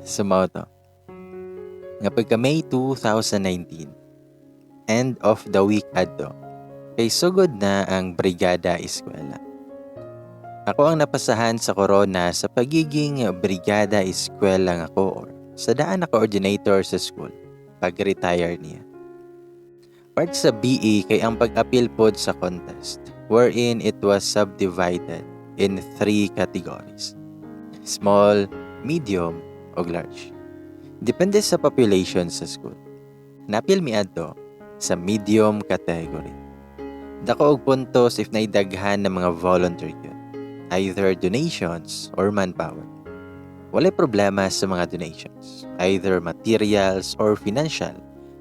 So mao to. Nga pagka May 2019, end of the week adto, kay sugod na ang Brigada Eskwela. Ako ang napasahan sa corona sa pagiging Brigada Eskwela nga ko or sa daan na coordinator sa school pag-retire niya. Part sa BE kay ang pag-apil pod sa contest wherein it was subdivided in three categories: small, medium, o large. Depende sa population sa school. Napil mi adto sa medium category. Dako og puntos if naidaghan ng mga volunteer yun, either donations or manpower. Walay problema sa mga donations, either materials or financial,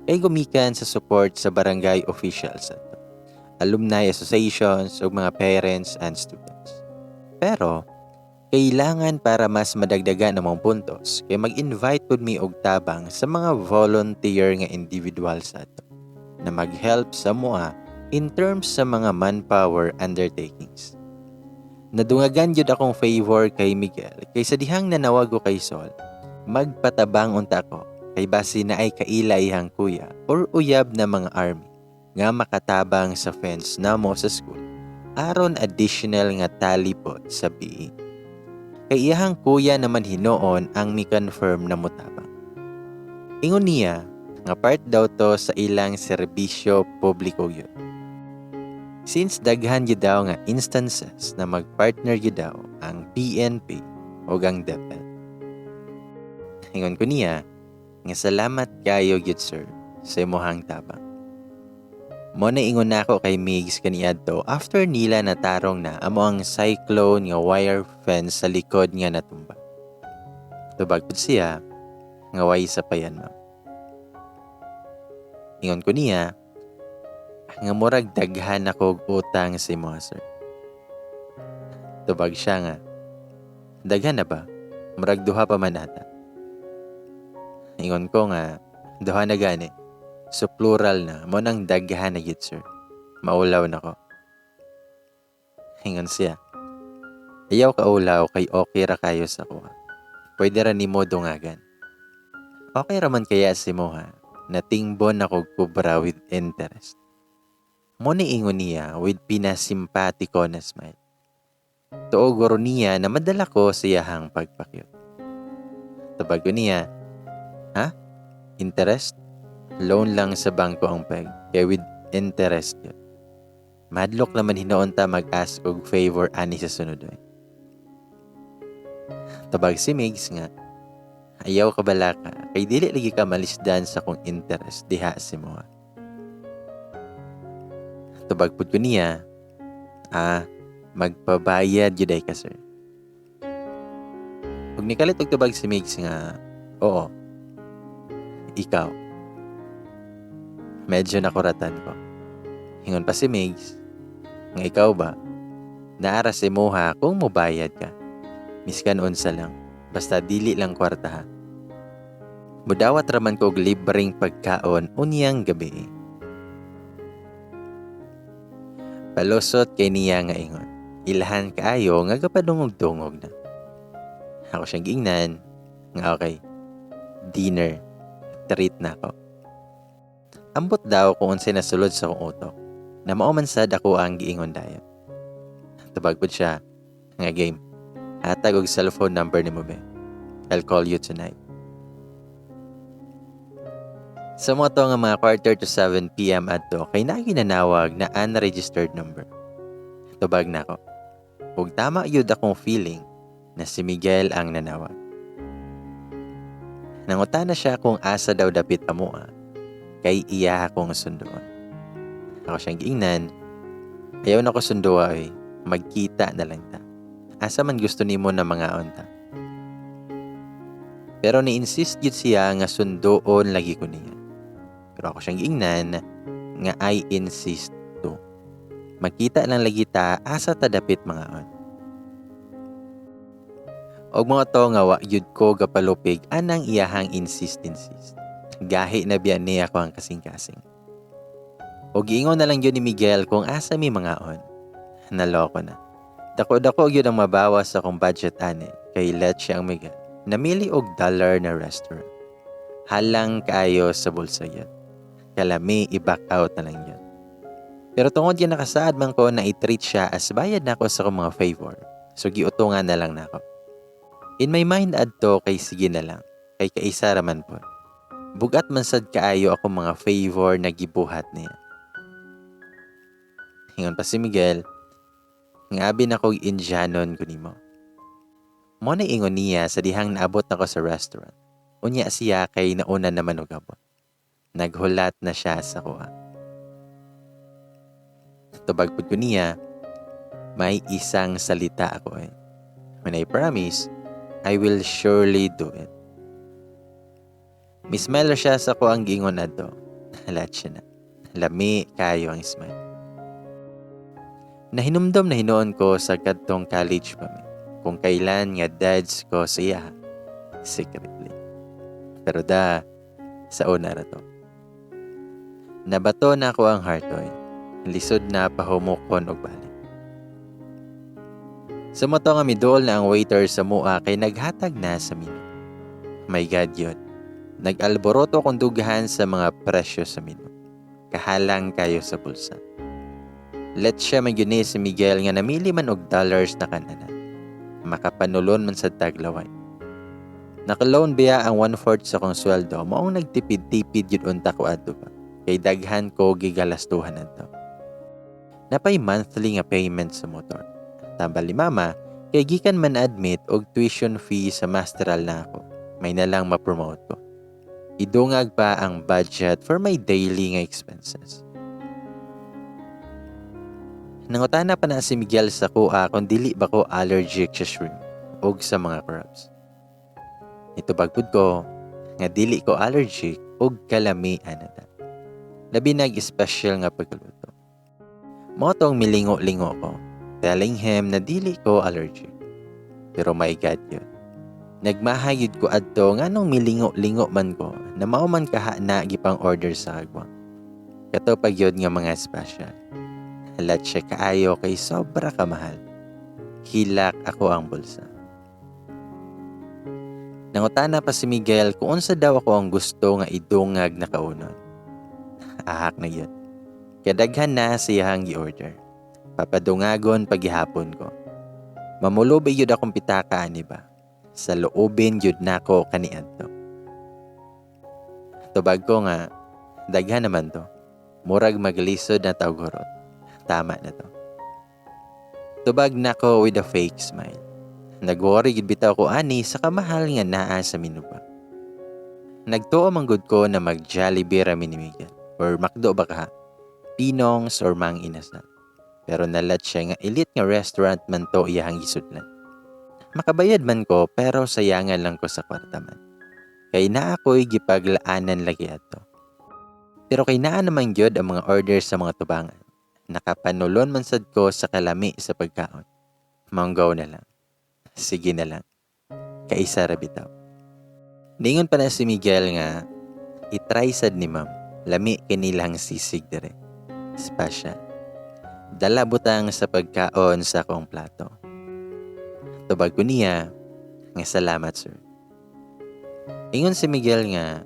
kay gumikan sa support sa barangay officials adto, alumni associations ug mga parents and students. Pero kailangan para mas madagdagan ang mga puntos kay mag-invite pud mi og tabang sa mga volunteer nga individuals adto na mag-help sa amoa in terms sa mga manpower undertakings. Nadungagan gyud akong favor kay Miguel kay sa dihang nanawag ko kay Sol, magpatabang unta ko kay basi naay kaila iyang kuya or uyab na mga army nga makatabang sa fence namo sa school aron additional nga tally pod sa BE. Kay iyahang kuya naman hinuon ang mi-confirm na motabang. Ingon niya nga part daw to sa ilang serbisyo publiko gyud. Since daghan gyud daw nga instances na magpartner gyud daw ang PNP o ang DepEd. Ingon ko niya nga salamat kayo gyud, sir, sa imuhang tabang. Mo na ingon nako kay Migs kaniadto after nila natarong na amo ang cyclone nga wire fence sa likod nga natumba. Tubag pud siya nga way sa payan, ma'am. Ingon ko niya nga murag daghan ako og utang sa imo, sir. Tubag siya nga daghan na ba? Murag duha pa man ata. Ingon ko nga duha na gani. So plural na mo nang daghan na gyud, sir. Maulaw na ko. Ingon siya, "Ayaw ka ulaw kay okay ra kayo sa kuha. Pwede ra nimo dungagan." Okay ra man kaya si mo ha. Natingbon ako kubra with interest. Mo ni ingon niya with pinasimpatiko na smile. Tuo guro niya na madala ko sa iyahang pagpakyut. Tubag ko niya, "Ha? Interest? Loan lang sa bangko ang peg, kaya with interest yun. Madlok naman hinuon ta mag-ask og favor ani sa sunod oy." Tubag si Migs nga, "Ayaw ka balaka, kay dili lagi ka malisdan sa kong interest diha si mo." Tubag pud ko niya, "Ah, magpabayad yun ay ka, sir." Ug nikalit og tubag si Migs nga, "Oo, ikaw." Medyo nakuratan ko. Ingon pa si Migs, nga ikaw ba? Naara si Moha kung mobayad ka. Miskan unsa lang, basta dili lang kwarta ha. Mudawat raman ko og libreng pagkaon unyang gabi. Palusot kay niya nga ingon. Ilahan kaayo nga gapadungog-dungog na. Ako siyang giingnan nga okay. Dinner. Treat na ako. Ambot daw kung unsay nasulod sa akong utok na mao man sad ako ang giingon dayon. Tubag pud siya nga game. Hatag og cellphone number nimo be. I'll call you tonight. Sa mo to nga mga 6:45 p.m. adto kay naagi nanawag na unregistered number. Tubag na ako. Ug tama yun akong feeling na si Miguel ang nanawag. Nangutana siya kung asa daw dapit amoa kay iya akong sunduon. Ako siyang giingnan, "Ayaw na ko sundua oy, magkita na lang ta. Asa man gusto nimo na mangaon ta?" Pero ni-insist gyud siya nga sunduon lagi ko niya. Pero ako siyang giingnan nga I insist to. Magkita lang lagi ta asa ta dapit mangaon. Og mga to nga wa gyud ko gapalupig anang iyahang insist insist. Gahi na biya niya ako ang kasing-kasing. Og giingon na lang gyud ni Miguel kung asa mi mangaon. Naloko na. Dako-dako gyud ang mabawas sa akong budget ani kay leche ang Miguel. Namili og dollar na restaurant. Halang kaayo sa bulsa yun. Kalami, i-back out na lang yun. Pero tungod yan nakasaad man ko na i-treat siya as bayad nako sa akong mga favor. So giutungan na lang nako. In my mind adto kay sige na lang. Kay kaisa raman po. Bugat man sad kaayo ako mga favor na gibuhat niya. Ingon pa si Miguel, nga abi na kog Indianon ko nimo. Mo na ingon niya sa dihang naabot nako sa restaurant. Unya siya kay nauna naman og abot. Naghulat na siya sa kuha. Tubag pud ko niya, may isang salita ako eh. When I promise, I will surely do it. Mismile siya sa ko ang giingon adto. Halat siya na. Lami kayo ang smile. Nahinumdom na hinuon ko sa kadtong college pa mi. Kung kailan nga dads ko siya. Secretly. Pero da, sa una ra to. Nabato na ako ang heart oy. Lisod na pahumukon og balik. Sumuto nga miduol na ang waiter sa mua kay naghatag na sa menu. My God yun. Nag-alboroto kong dughan sa mga presyo sa menu. Kahalang kayo sa bulsa. Let siya man yun si Miguel nga namili man og dollars na kananan. Makapanulon man sa taglaway. Nakaloan biya ang 1/4 sa kong sweldo, maong nagtipid-tipid yun unta ko adto pa. Kay daghan ko gigalastuhan adto. Napay monthly nga payment sa motor. Tambal ni mama, kay gikan man admit og tuition fee sa masteral na ako. May nalang ma-promote ko. Idungag pa ang budget for my daily nga expenses. Nangutana pa na si Miguel sa kuha kung dili ba ko allergic sa shrimp og sa mga crabs. Nitubag pud ko nga dili ko allergic og kalami anada. Labi nag special nga pagkaluto. Mao tong milingo-lingo ko, telling him na dili ko allergic. Pero my God yun. Nagmahayod ko adto nga nung milingo-lingo man ko na mao man kaha na gipang order sa agwang. Kato pag yun nga mga special. Halat siya kaayo kay sobra kamahal. Hilak ako ang bulsa. Nangutana pa si Miguel kung unsa daw ako ang gusto nga idungag na kaunon. Ahak na yun. Kadaghan na siyang gi-order. Papadungagon pagihapon ko. Mamulubi yun akong pitaka ani ba. Sa loobin yun nako kaniadto. Tubag ko nga, daghan naman to. Murag maglisod na tawgurot. Tama na to. Tubag nako with a fake smile. Nag-worry gid bitaw ko ani sa kamahal nga naa sa menu ba. Nagtuo man gud ko na mag Jollibee ra mi ni Miguel or McDo ba ka? Pinongs or Mang Inasal. Pero nalat siya nga elite nga restaurant man to iyahang gisudlan. Makabayad man ko pero sayangan lang ko sa kwarta man. Kay naa ko'y gipaglaanan lagi adto. Pero kay naa naman gyud ang mga order sa mga tubangan. Nakapanulon man sad ko sa kalami sa pagkaon. Manggaw na lang. Sige na lang. Kaisa ra bitaw. Ningon pa na si Miguel nga itry sad ni ma'am. Lami kinilang sisig dire. Special. Dala butang sa pagkaon sa akong plato. Tubag ko niya nga salamat, sir. Ingon si Miguel nga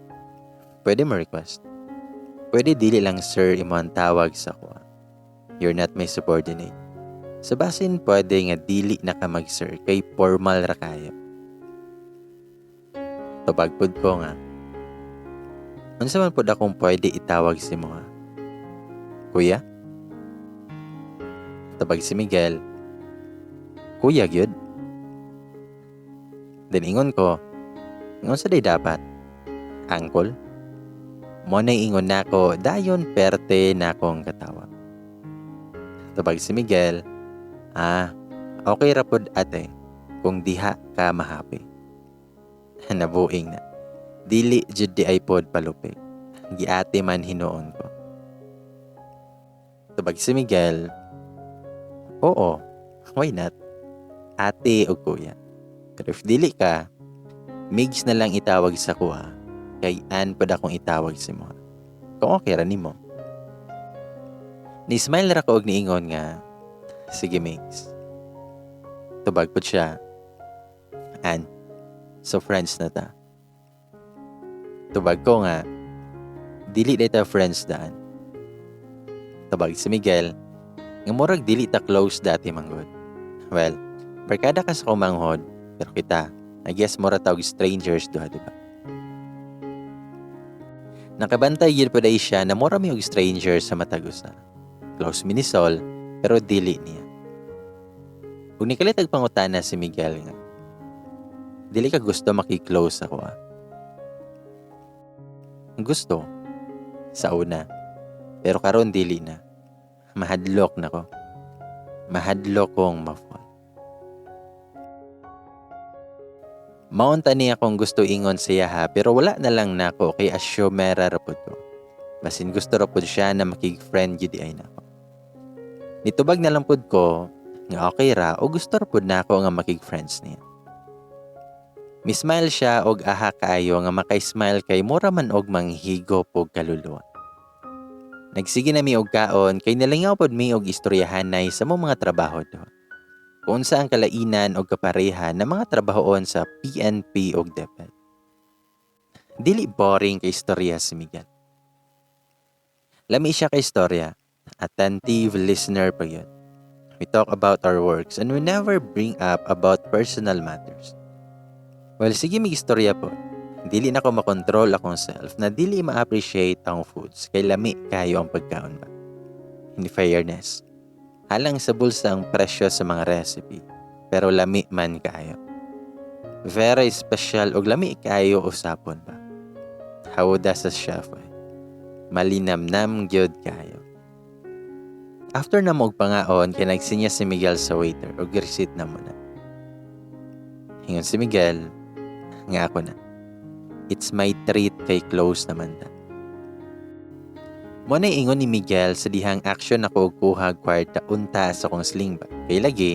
pwede mo request. Pwede dili lang sir imo ang tawag sa kuha. You're not my subordinate. Sa basin pwede nga dili na ka mag-sir kay formal ra kayo. Tubag pud ko nga unsa man pud akong pwede itawag si mo ha? Kuya? Tubag si Miguel, Kuya gyud. Then ingon ko, ingon sa day dapat? Uncle? Mo na ingon nako dayon perte na akong katawa. Tubag si Miguel, ah, okay ra pod ate kung diha ka mahappy. Nabuing na. Dili jud di ay pod palupig. Giate man hinuon ko. Tubag si Miguel, oo, why not? Ate o kuya. Pero if dili ka, Migs na lang itawag sa kuha. Kay Ann pod akong itawag si mo. Kung okay ra nimo. Ni-smile ra ko og niingon nga, sige Migs. Tubag pod siya, Ann. So friends na ta?" Tubag ko nga, "Dili diay ta friends daan." Tubag si Miguel, nga murag dili ta close dati manggod. Well, barkada ka sa akong manghod, pero kita, I guess mura tawag strangers duha, di ba? Nakabantay gyud po diay siya na mura mi og strangers sa matag usa. Close mi ni Sol, pero dili niya. Ug nikalit og pangutana si Miguel nga, "Dili ka gusto maki-close ako ah?" Gusto. Sa una. Pero karon dili na. Mahadlok na ko. Mahadlok kong ma-fall. Maunta niya akong gusto ingon siya ha, pero wala na lang nako kay assumera ra pud ko. Basin gusto ra pud siya na makig-friend gyud ay nako. Nitubag na lang pud ko nga okay ra o gusto ra pud nako nga makig-friends niya. Mi-smile siya og aha kaayo nga maka-smile kay mura man og manghigop og kaluluwa. Nagsige na mi og kaon kay nalingaw pod mi og istoryahanay sa among mga trabaho do. Kung unsa ang kalainan og kapareha na mga trabahoon sa PNP og DepEd. Dili boring kay istorya si Miguel. Lami siya kay istorya. Attentive listener pa yun. We talk about our works and we never bring up about personal matters. Well, sige mig istorya po. Dili na ko makontrol akong self na dili ma-appreciate ang foods kay lami kayo ang pagkaon ba. In fairness, halang sa bulsa ang presyo sa mga recipe, pero lami man kaayo. Very special og lami kaayo usapon ba. Hawda sa chef eh. Malinamnam gyud kaayo. After na mo og pangaon kay nagsinya si Miguel sa waiter og receipt na mo na. Ingon si Miguel nga ako na. It's my treat kay close naman ta. Mo na ingon ni Miguel sa dihang action ako og kuha kwarta unta sa akong sling bag. Kay lagi,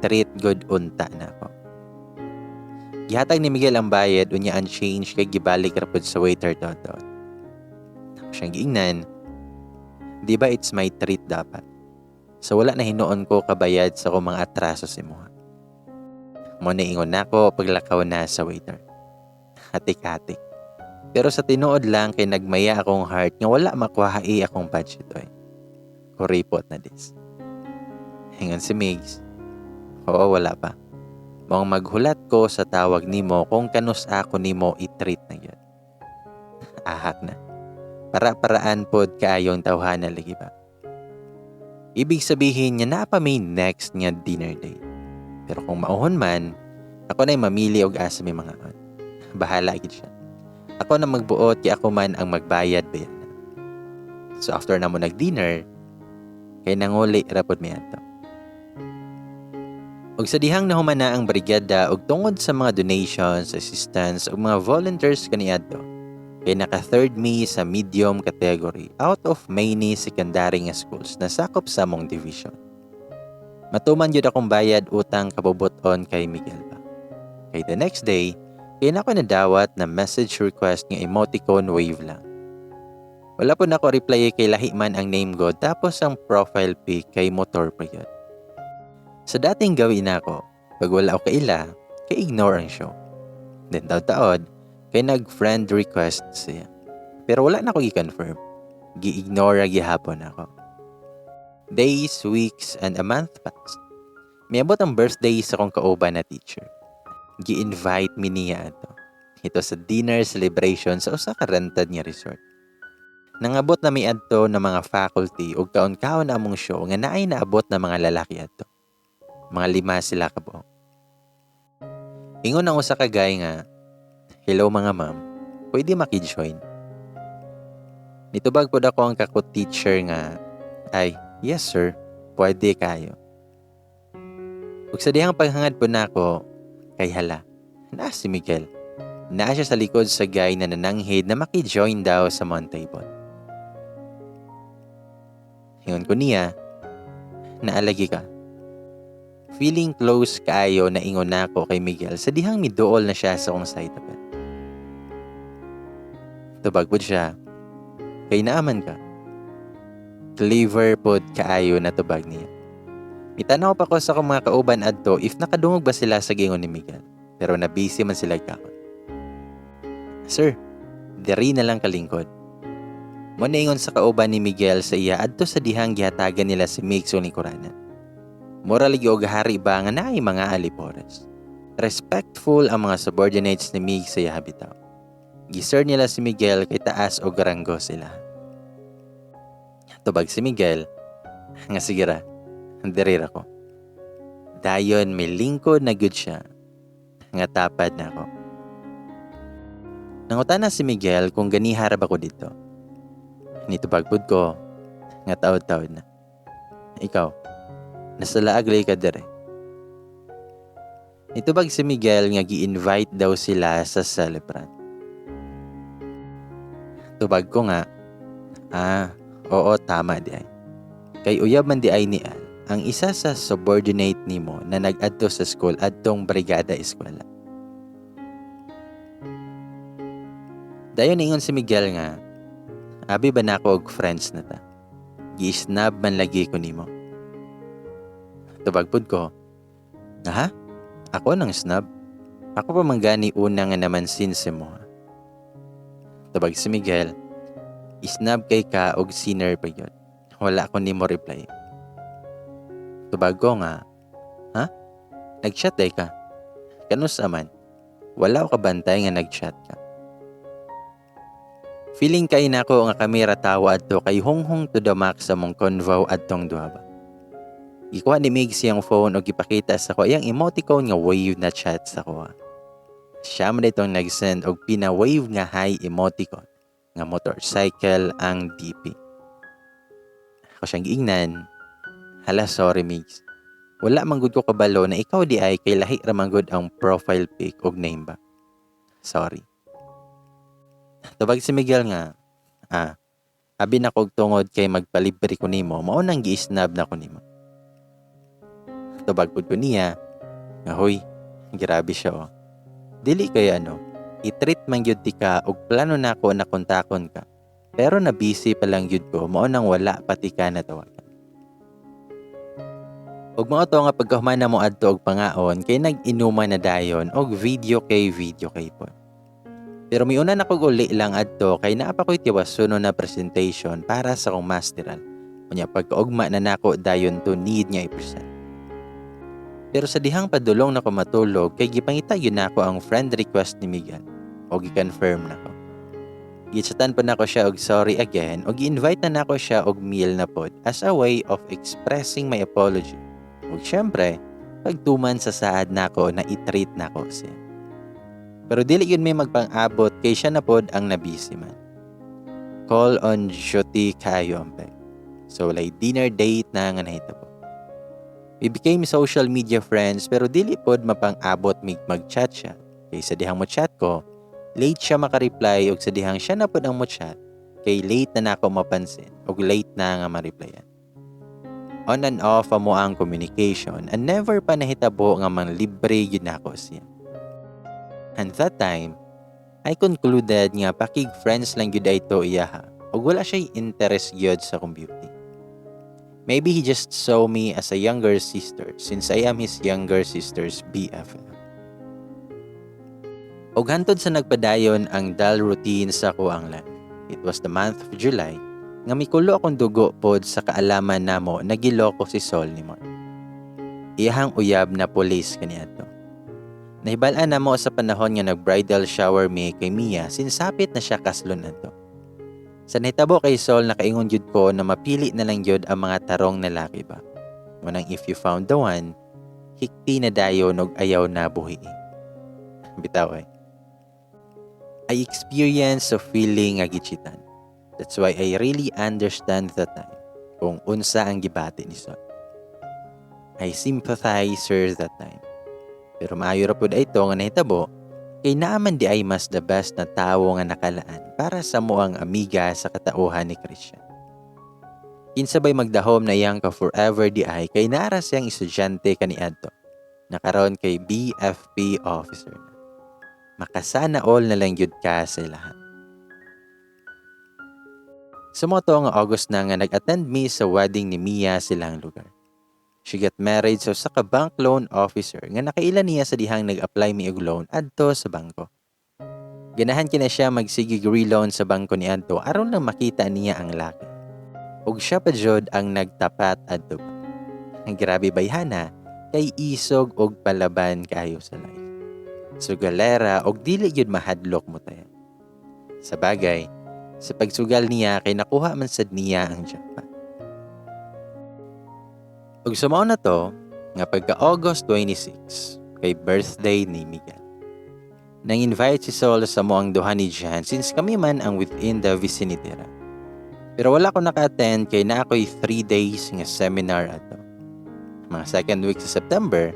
treat good unta na ako. Gihatag ni Miguel ang bayad unya ang change kay gibalik ra pud sa waiter toto. Siyang giingnan, "Di ba it's my treat dapat? So wala na hinuon ko kabayad sa akong mga atraso sa imuha." Mo na ingon nako paglakaw na sa waiter. Hatik-hatik. Pero sa tinuod lang kay nagmaya akong heart nga wala makuha akong budget oy. Kuripot na dis. Ingon si Migs, "Oo, wala pa. Maong maghulat ko sa tawag nimo kung kanus ako nimo i-treat na gyud." Ahak na. Para-paraan pod kaayong tawhana lagi ba. Ibig sabihin nga naa pa may next nga dinner date. Pero kung mauhon man, ako na'y mamili og asa may mga on. Bahala gid siya. Ako na magbuot kay ako man ang magbayad ba yan. So after na mo nag-dinner, kay nanguli ra pod mi adto. Og sa dihang nahuman na ang brigada og tungod sa mga donations, assistance ug mga volunteers kaniadto, kay naka third me sa medium category out of many secondary nga schools na sakop sa among division. Matuman gyud akong bayad utang kabubuton kay Miguel ba. Kay the next day, kay nako nadawat na message request nga emoticon wave lang. Wala po nako reply kay lahi man ang name ko tapos ang profile pic kay motor pa yun. Sa dating gawin nako, pag wala ako kaila, kay ignore ang show. Then taod-taod, kay nag-friend request siya. Pero wala na ko i-confirm. Gi-ignore gihapon ako. Days, weeks, and a month passed. Miabot ang birthday sa akong kauban na teacher. Gi-invite mi niya ato. Ito sa dinner celebration sa usa ka rented nga resort. Nangabot na mi adto ng mga faculty ug kaon-kaon na among show nga naay naabot na mga lalaki adto. Mga 5 sila kabuok. Ingon ang usa ka guy nga, "Hello mga ma'am, pwede maki-join?" Nitubag pod ako ang kako teacher nga, "Ay, yes sir, pwede kayo." Ug sa dihang paghangad po nako, kay hala, naa si Miguel. Naa siya sa likod sa guy na nananghid na maki-join daw sa Mount Table. Ingon ko niya, "Naalagi ka." Feeling close kaayo na ingon nako kay Miguel sa dihang miduol na siya sa akong side tapet. Tubag pod siya, "Kay naaman ka." Clever pod kaayo na tubag niya. Mitanaw pa ko sa akong mga kauban adto if nakadungog ba sila sa gingon ni Miguel. Pero na busy man sila kaon. "Sir, diri na lang kalingkod." Mao ingon sa kauban ni Miguel sa iya adto sa dihang gihatagan nila si Migs og lingkuranan. Mura lagi og hari ba nga naay mga alipores. Respectful ang mga subordinates ni Migs sa iya bitaw. Gi-sir nila si Miguel kay taas og ranggo sila. Tubag si Miguel nga, "Sige ra, diri ra ko." Dayon may lingkod na gyud siya nga tapad nako. Nangutana si Miguel kung ganiha ra ba ko didto. Nitubag pud ko nga taod-taod na. "Ikaw, nasa laag lay ka dire." Nitubag si Miguel nga gi-invite daw sila sa celebrant. Tubag ko nga, "Ah, oo, tama diay. Kay uyab man diay ni Al, ang isa sa subordinate nimo na nag-adto sa school adtong brigada eskwela." Dayon ingon si Miguel nga, "Abi ba nako og friends na ta? Gi-snub man lagi ko nimo." Tubag pud ko, "Aha? Ako nang snub? Ako pa man gani una nga naman since mo." Tubag si Miguel, "Snub kay ka og sinner pa yun. Wala ko nimo reply." Tubag ko nga, "Ha? Nag-chat day ka? Kanus aman? Wala ko kabantay nga nag-chat ka." Feeling kay nako nga kami ra tawo adto kay hunghong to the max sa mong convo adtong duha ba. Gikuha ni Migs siyang phone og gipakita sa ko iyang emoticon nga wave na chat sa kuha. Siya man itong nag-send og pina-wave nga hi emoticon nga motorcycle ang DP. Ako siyang giingnan, "Hala, sorry Migs. Wala man gud ko kabalo na ikaw di ay kay lahi ra man gud ang profile pic og name ba. Sorry." Tubag si Miguel nga, "Ah, abi na kog tungod kay magpalibre ko nimo, mao nang gi-snub na ko nimo." Tubag pud ko niya, nga, "Hoy, grabe siya oh. Dili kay ano, i-treat man gyud ti ka og plano nako na kontakon ka. Pero na busy pa lang gyud ko, mao nang wala pati ka natawagan." Ug mao to nga pagkahuman na mo adto og pangaon kay nag-inuman na dayon og video kay pod. Pero miuna na kog uli lang adto kay naa pa ko'y tiwasuno na presentation para sa akong masteral. Unya pagkaugma na nako dayon to need nga i-present. Pero sa dihang padulong na ko matulog kay gipangita gyud nako ang friend request ni Miguel o gi-confirm nako. Gichatan pa nako siya og sorry again o gi-invite na nako siya og meal na pod as a way of expressing my apology. Ug syempre, pagtuman sa saad nako na i-treat nako siya. Pero dili yun may magpang-abot kay siya na pod ang nabisi man. Call on duty kayo ang peg. So like dinner date na nga nahitabo. We became social media friends pero dili pod mapang-abot mig mag-chat siya. Kay sa dihang mo chat ko, late siya maka-reply ug sa dihang siya na pod ang mo chat, kay late na nako mapansin ug late na nga ma-replyan. On and off amo ang communication and never pa nahitabo nga manglibre gyud nako siya. And that time, I concluded nga pakig friends lang gyud ay to iyaha ug wala siya interest gyud sa akong beauty. Maybe he just saw me as a younger sister since I am his younger sister's BFF. Og hantod sa nagpadayon ang dull routine sa kuang life. It was the month of July nga mikulo akong dugo pod sa kaalaman namo na giloko si Sol ni Mark. Iyahang uyab na pulis kaniadto. Nahibal-an namo sa panahon nga nag-bridal shower mi kay Mia since sapit na siya kaslon adto. Sa nahitabo kay Sol, nakaingon gyud ko na mapili na lang gyud ang mga tarong na laki ba. Munang if you found the one, hikti na dayon og ayaw na buhi. Bitaw ay. I experienced a feeling nga gichitan. That's why I really understand that time kung unsa ang gibati ni Sol. I sympathize her that time. Pero maayo ra pud ito nga nahitabo kay naaman di ay mas the best na tawo nga nakalaan para sa moang amiga sa katauhan ni Christian. Kinsa bay magdahom na iyang ka forever di ay kay naara siyang estudyante kaniadto. Nakaron kay BFP officer na. Makasana all na lang gyud ka sa ilaha. Sa mo to nga August na nga nag-attend mi sa wedding ni Mia silang lugar. She got married sa usa ka bank loan officer nga nakaila niya sa dihang nag-apply mi og loan adto sa bangko. Ganahan kina siya magsigig reloan sa bangko niadto aron lang makita niya ang laki. Ug siya pa jud ang nagtapat adto pa. Ang grabe bayhana kay isog og palaban kaayo sa life. Sugalera og dili gyud mahadlok mo taya. Sa bagay, sa pagsugal niya kay nakuha man sad niya ang jackpot. Ug sumao na to nga pagka August 26 kay birthday ni Miguel. Nang invite si Sol sa mo ang duha ni Jan since kami man ang within the vicinity ra. Pero wala ko naka-attend kay naa ko'y 3 days nga seminar ato. Mga second week sa September,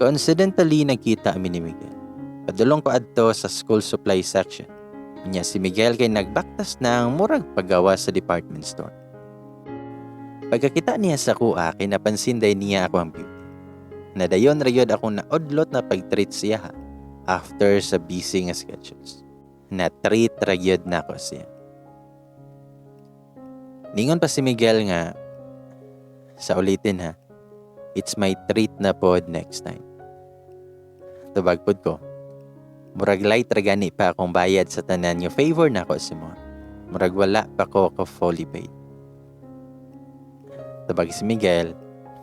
coincidentally nagkita mi ni Miguel. Padulong ko adto sa school supply section. Nya si Miguel kay nagbaktas ng murag paggawa sa department store. Pagkakita niya sa kuha, kay napansin day niya ako ang beauty. Nadayon ra gyud akong naudlot na pag-treat siya ha, after sa busy nga schedules. Na-treat ra gyud nako siya. Ningon pa si Miguel nga, sa ulitin ha, it's my treat na pod next time. Tubag pod ko, murag light ra gani pa akong bayad sa tanan nga favor nako si mo. Murag wala pa ko ka fully paid. Tubag si Miguel,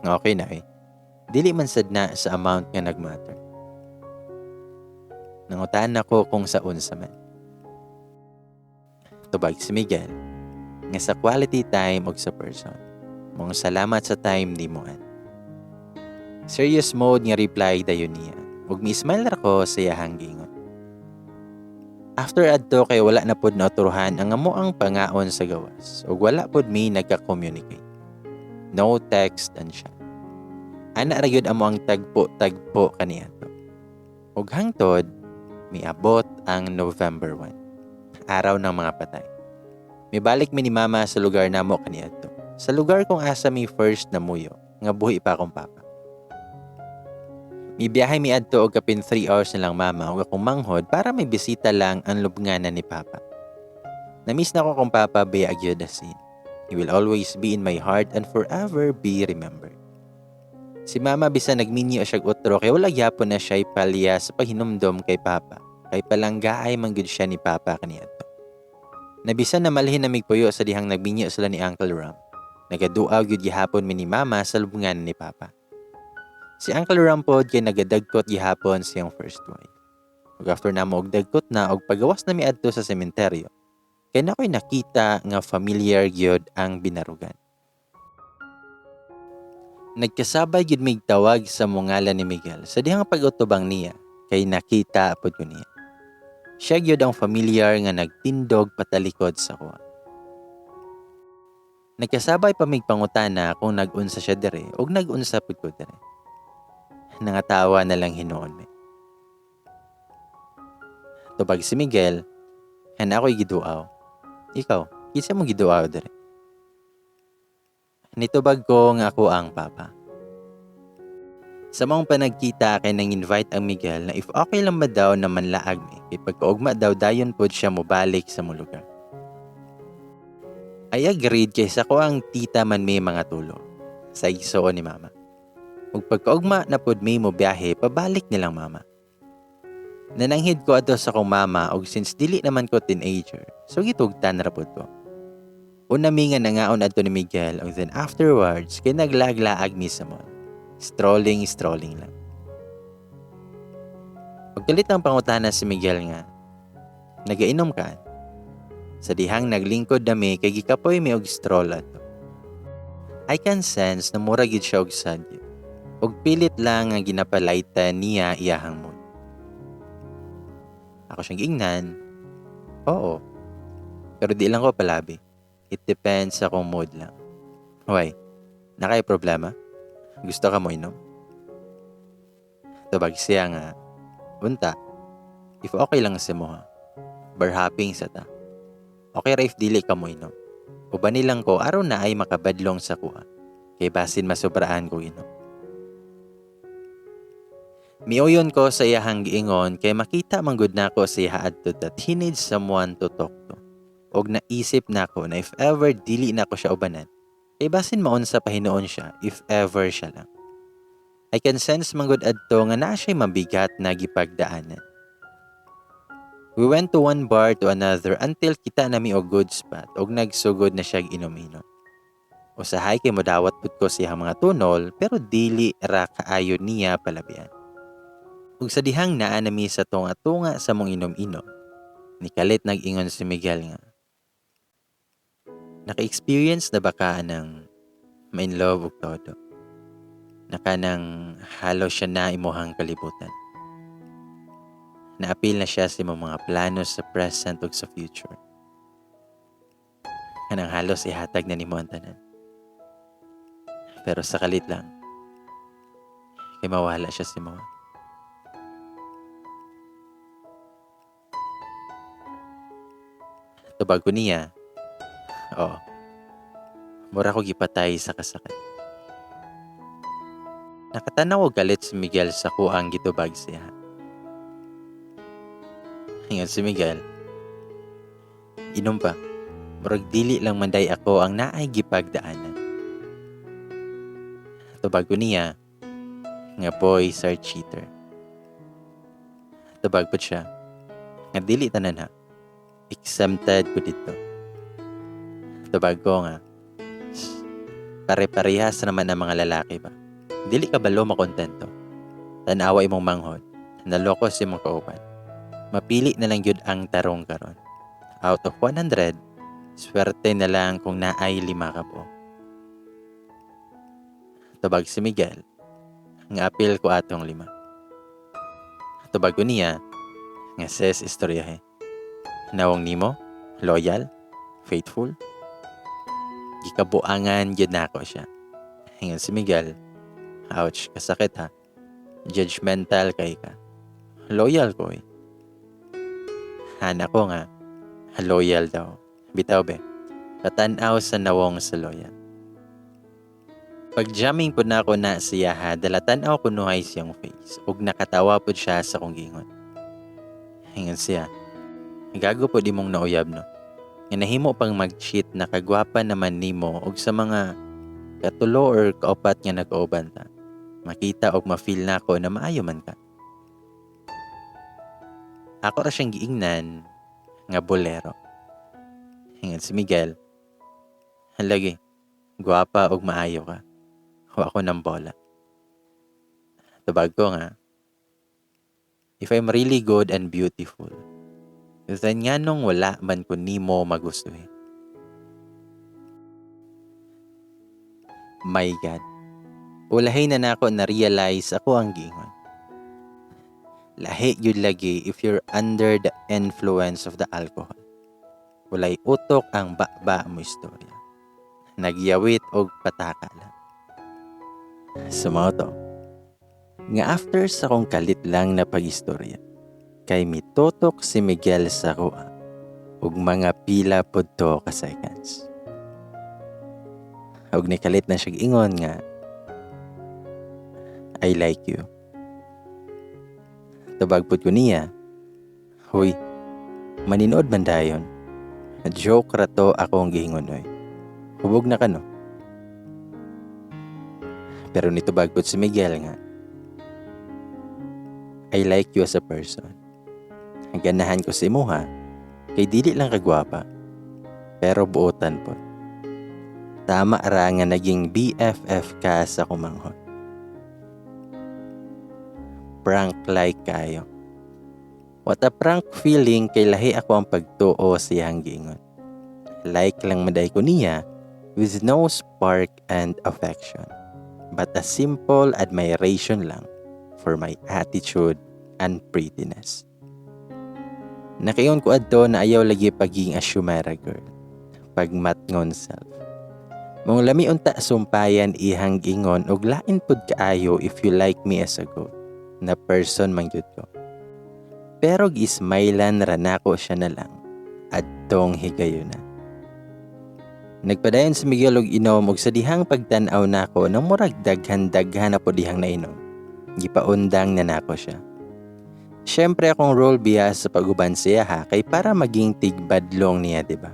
nga okay na eh. Dili man sad na sa amount nga nagmatter. Nangutan ako kung sa unsa man. Tubag si Miguel, nga sa quality time og sa person. Mong salamat sa time nimo an. Serious mode nga reply dayon niya. Ug mi-smile ra ko sa iyahang giingon. After adto kay wala na pod nauturuhan ang amo ang pangaon sa gawas ug wala pod mi nagka-communicate. No text and chat. Ana ra gyud amo ang tagpo-tagpo kaniadto. Ug hangtod miabot ang November 1, araw ng mga patay. Mibalik mi ni mama sa lugar namo kaniadto. Sa lugar kung asa mi first namuyo, nga buhi pa akong papa. Mibiyahe mi adto og kapin 3 hours nilang mama ug akong manghod para may bisita lang ang lubnganan ni papa. Namiss na ko akong papa baya gyud as in. He will always be in my heart and forever be remembered. Si mama bisan nagminyo siya utro kay wala gyapon na siya palya sa paghinumdom kay papa. Kay palanggaay man gyud siya ni papa kaniadto. Nabisan na malhin na migpuyo sa dihang nagminyo sila ni Uncle Ram. Nagaduaw gyud gihapon mi ni mama sa lubnganan ni papa. Si Uncle Ram pod kay nagadagkot gihapon siyang first wife. Ug after namo og dagkot na og pagawas na mi adto sa sementeryo, kay nakoy nakita nga familiar gyud ang binarugan. Nagkasabay gyud mig tawag sa mungalan ni Miguel sa dihang pag-utubang niya kay nakita pod ko niya. Siya gyud ang familiar nga nagtindog patalikod sa kuha. Nagkasabay pa mig pangutana kung nag-unsa siya dire ug nag-unsa pud ko dire. Nangatawa na lang hinuon mi. Tubag si Miguel, han ako'y giduaw. Ikaw, kinsa mo giduaw dire? Nitubag ko nga ako ang papa. Sa maong panagkita kay nang invite ang Miguel na if okay lang ba daw na manlaag mi kay pagkaugma daw dayon pod siya mobalik sa mo lugar. I agreed kay sa ko ang tita man may mga tulo sa igsoon ni mama. Ug pagkaugma na pod may mo biyahe pabalik nilang mama. Nananghid ko adto sa akong mama og since dili naman ko teenager, so gitugtan ra pod ko. Una mi nga nangaon adto ni Miguel ug then afterwards kay naglaag-laag mi sa mall. Strolling, strolling lang. Pagkalit ang pangutana si Miguel nga, nagainom ka? Sa dihang naglingkod nami kay gikapoy mi og stroll adto. I can sense na mura gid siya og sad gyud. Og pilit lang ang ginapalaytan niya iyahang mood. Ako siyang giingnan, oo. Pero di lang ko palabi. It depends sa akong mood lang. Why? Nakay problema? Gusto ka mo inom? Tubag siya nga, unta, if okay lang sa mo ha, bar hopping sa ta. Okay ra if dili ka mo inom. Uban nilang ko aron na ay makabadlong sa kuha. Kay basin masobraan ko inom. Miuyon ko sa iyahang giingon kay makita man gud nako sa iya adto that he needs someone to talk to. Og naisip nako na if ever dili nako siya ubanan, kay basin maunsa pa hinuon siya if ever siya lang. I can sense manggod adto nga naa siya'y mabigat na gipagdaanan. We went to one bar to another until kita nami og good spot og nagsugod na siya inom-inom. Usahay kay modawat pud ko siyang mga tunol, pero dili ra kaayo niya palabian. Ug sa dihang naa nami sa tunga-tunga sa mong inom-inom, nikalit nag-ingon si Miguel nga, "Naka-experience na ba ka ng ma-in love og todo? Naka nang halos siya na imuhang kalibutan. Naapil na siya sa imong mga plano sa present ug sa future. Kanang halos ihatag na nimo ang tanan. Pero sa kalit lang, kay mawala siya sa imo." Tubag ko niya, "Oo, mura ko gipatay sa kasakit." Nakatanaw og galit si Miguel sa kuang gitubag siya. Ingon si Miguel, "Inom pa, murag dili lang manday ako ang naay gipagdaanan." Tubag ko niya nga boys are cheater. Tubag po siya nga dili tanan ha, exempted ko dito. Tubag ko nga, pare-parehas naman ang mga lalaki ba. Dili ka balo makontento. Tanawa imong manghod, naloko si imong kauban. Mapili na lang gyud ang tarong karon. Out of 100, swerte na lang kung naay 5 ka buok. Tubag si Miguel, nga apil ko atong 5. Tubag ko niya, nga ses istoryahe. Nawong nimo, loyal, faithful. Gikabuangan gyud nako siya. Ingon si Miguel, "Ouch, kasakit ha. Judgmental kay ka. Loyal ko eh." Hana ko nga, loyal daw. Bitaw be, katanaw sa nawong sa loyal. Pag jamming po na ako na siya ha, dala tanaw ko nuhay siyang face, ug nakatawa po siya sa kong gingon. Ingon siya, "Gago po di mong nauyab no. Nga nahimo pang mag-cheat na kagwapa naman nimo og sa mga katulo or kaupat nga nag-uuban ta. Makita og ma-feel nako na maayo man ka." Ako ra siyang giingnan nga bolero. Ingon si Miguel, "Lagi, gwapa og maayo ka. Wa ko ng bola." Tubag ko nga, "If I'm really good and beautiful, then nga nung wala man ko nimo magustuhin?" My God. Ulahin na nako na-realize ako ang giingon. Lahi yun lagi if you're under the influence of the alcohol. Walay utok ang baba mo istorya. Nagyawit og pataka lang. Sumaw to. Nga after sa kong kalit lang na pag-istorya, kay mitutok si Miguel sa kuha ug mga pila pod to ka seconds. Ug nikalit na siya ingon nga, "I like you." Tubag pod ko niya, "Huy, maninood man dayon. Joke ra to akong gihingon oy. Hubog na ka no." Pero nitubag pod si Miguel nga, "I like you as a person. Ganahan ko si imuha, kay dili lang kagwapa, pero buotan pod. Tama ra nga naging BFF ka sa kumanghon." Prank like kayo. What a prank feeling kay lahi ako ang pagtuo siyang giingon. Like lang maday ko niya with no spark and affection, but a simple admiration lang for my attitude and prettiness. Nakayon ko adto na ayaw lagi pagiging assumera girl, pagmatngon self. Mong lami unta sumpayan ihang gingon og lain pud kaayo if you like me as a goat na person man gyud ko. Pero gismailan ra nako siya na lang adtong higayuna. Nagpadayon si Miguel og inom og sa dihang pagtan-aw nako na murag daghan-daghan na po dihang nainom. Gipaundang na nako siya. Siyempre akong role biya sa pag-uban siya ha kay para maging tigbadlong niya, diba?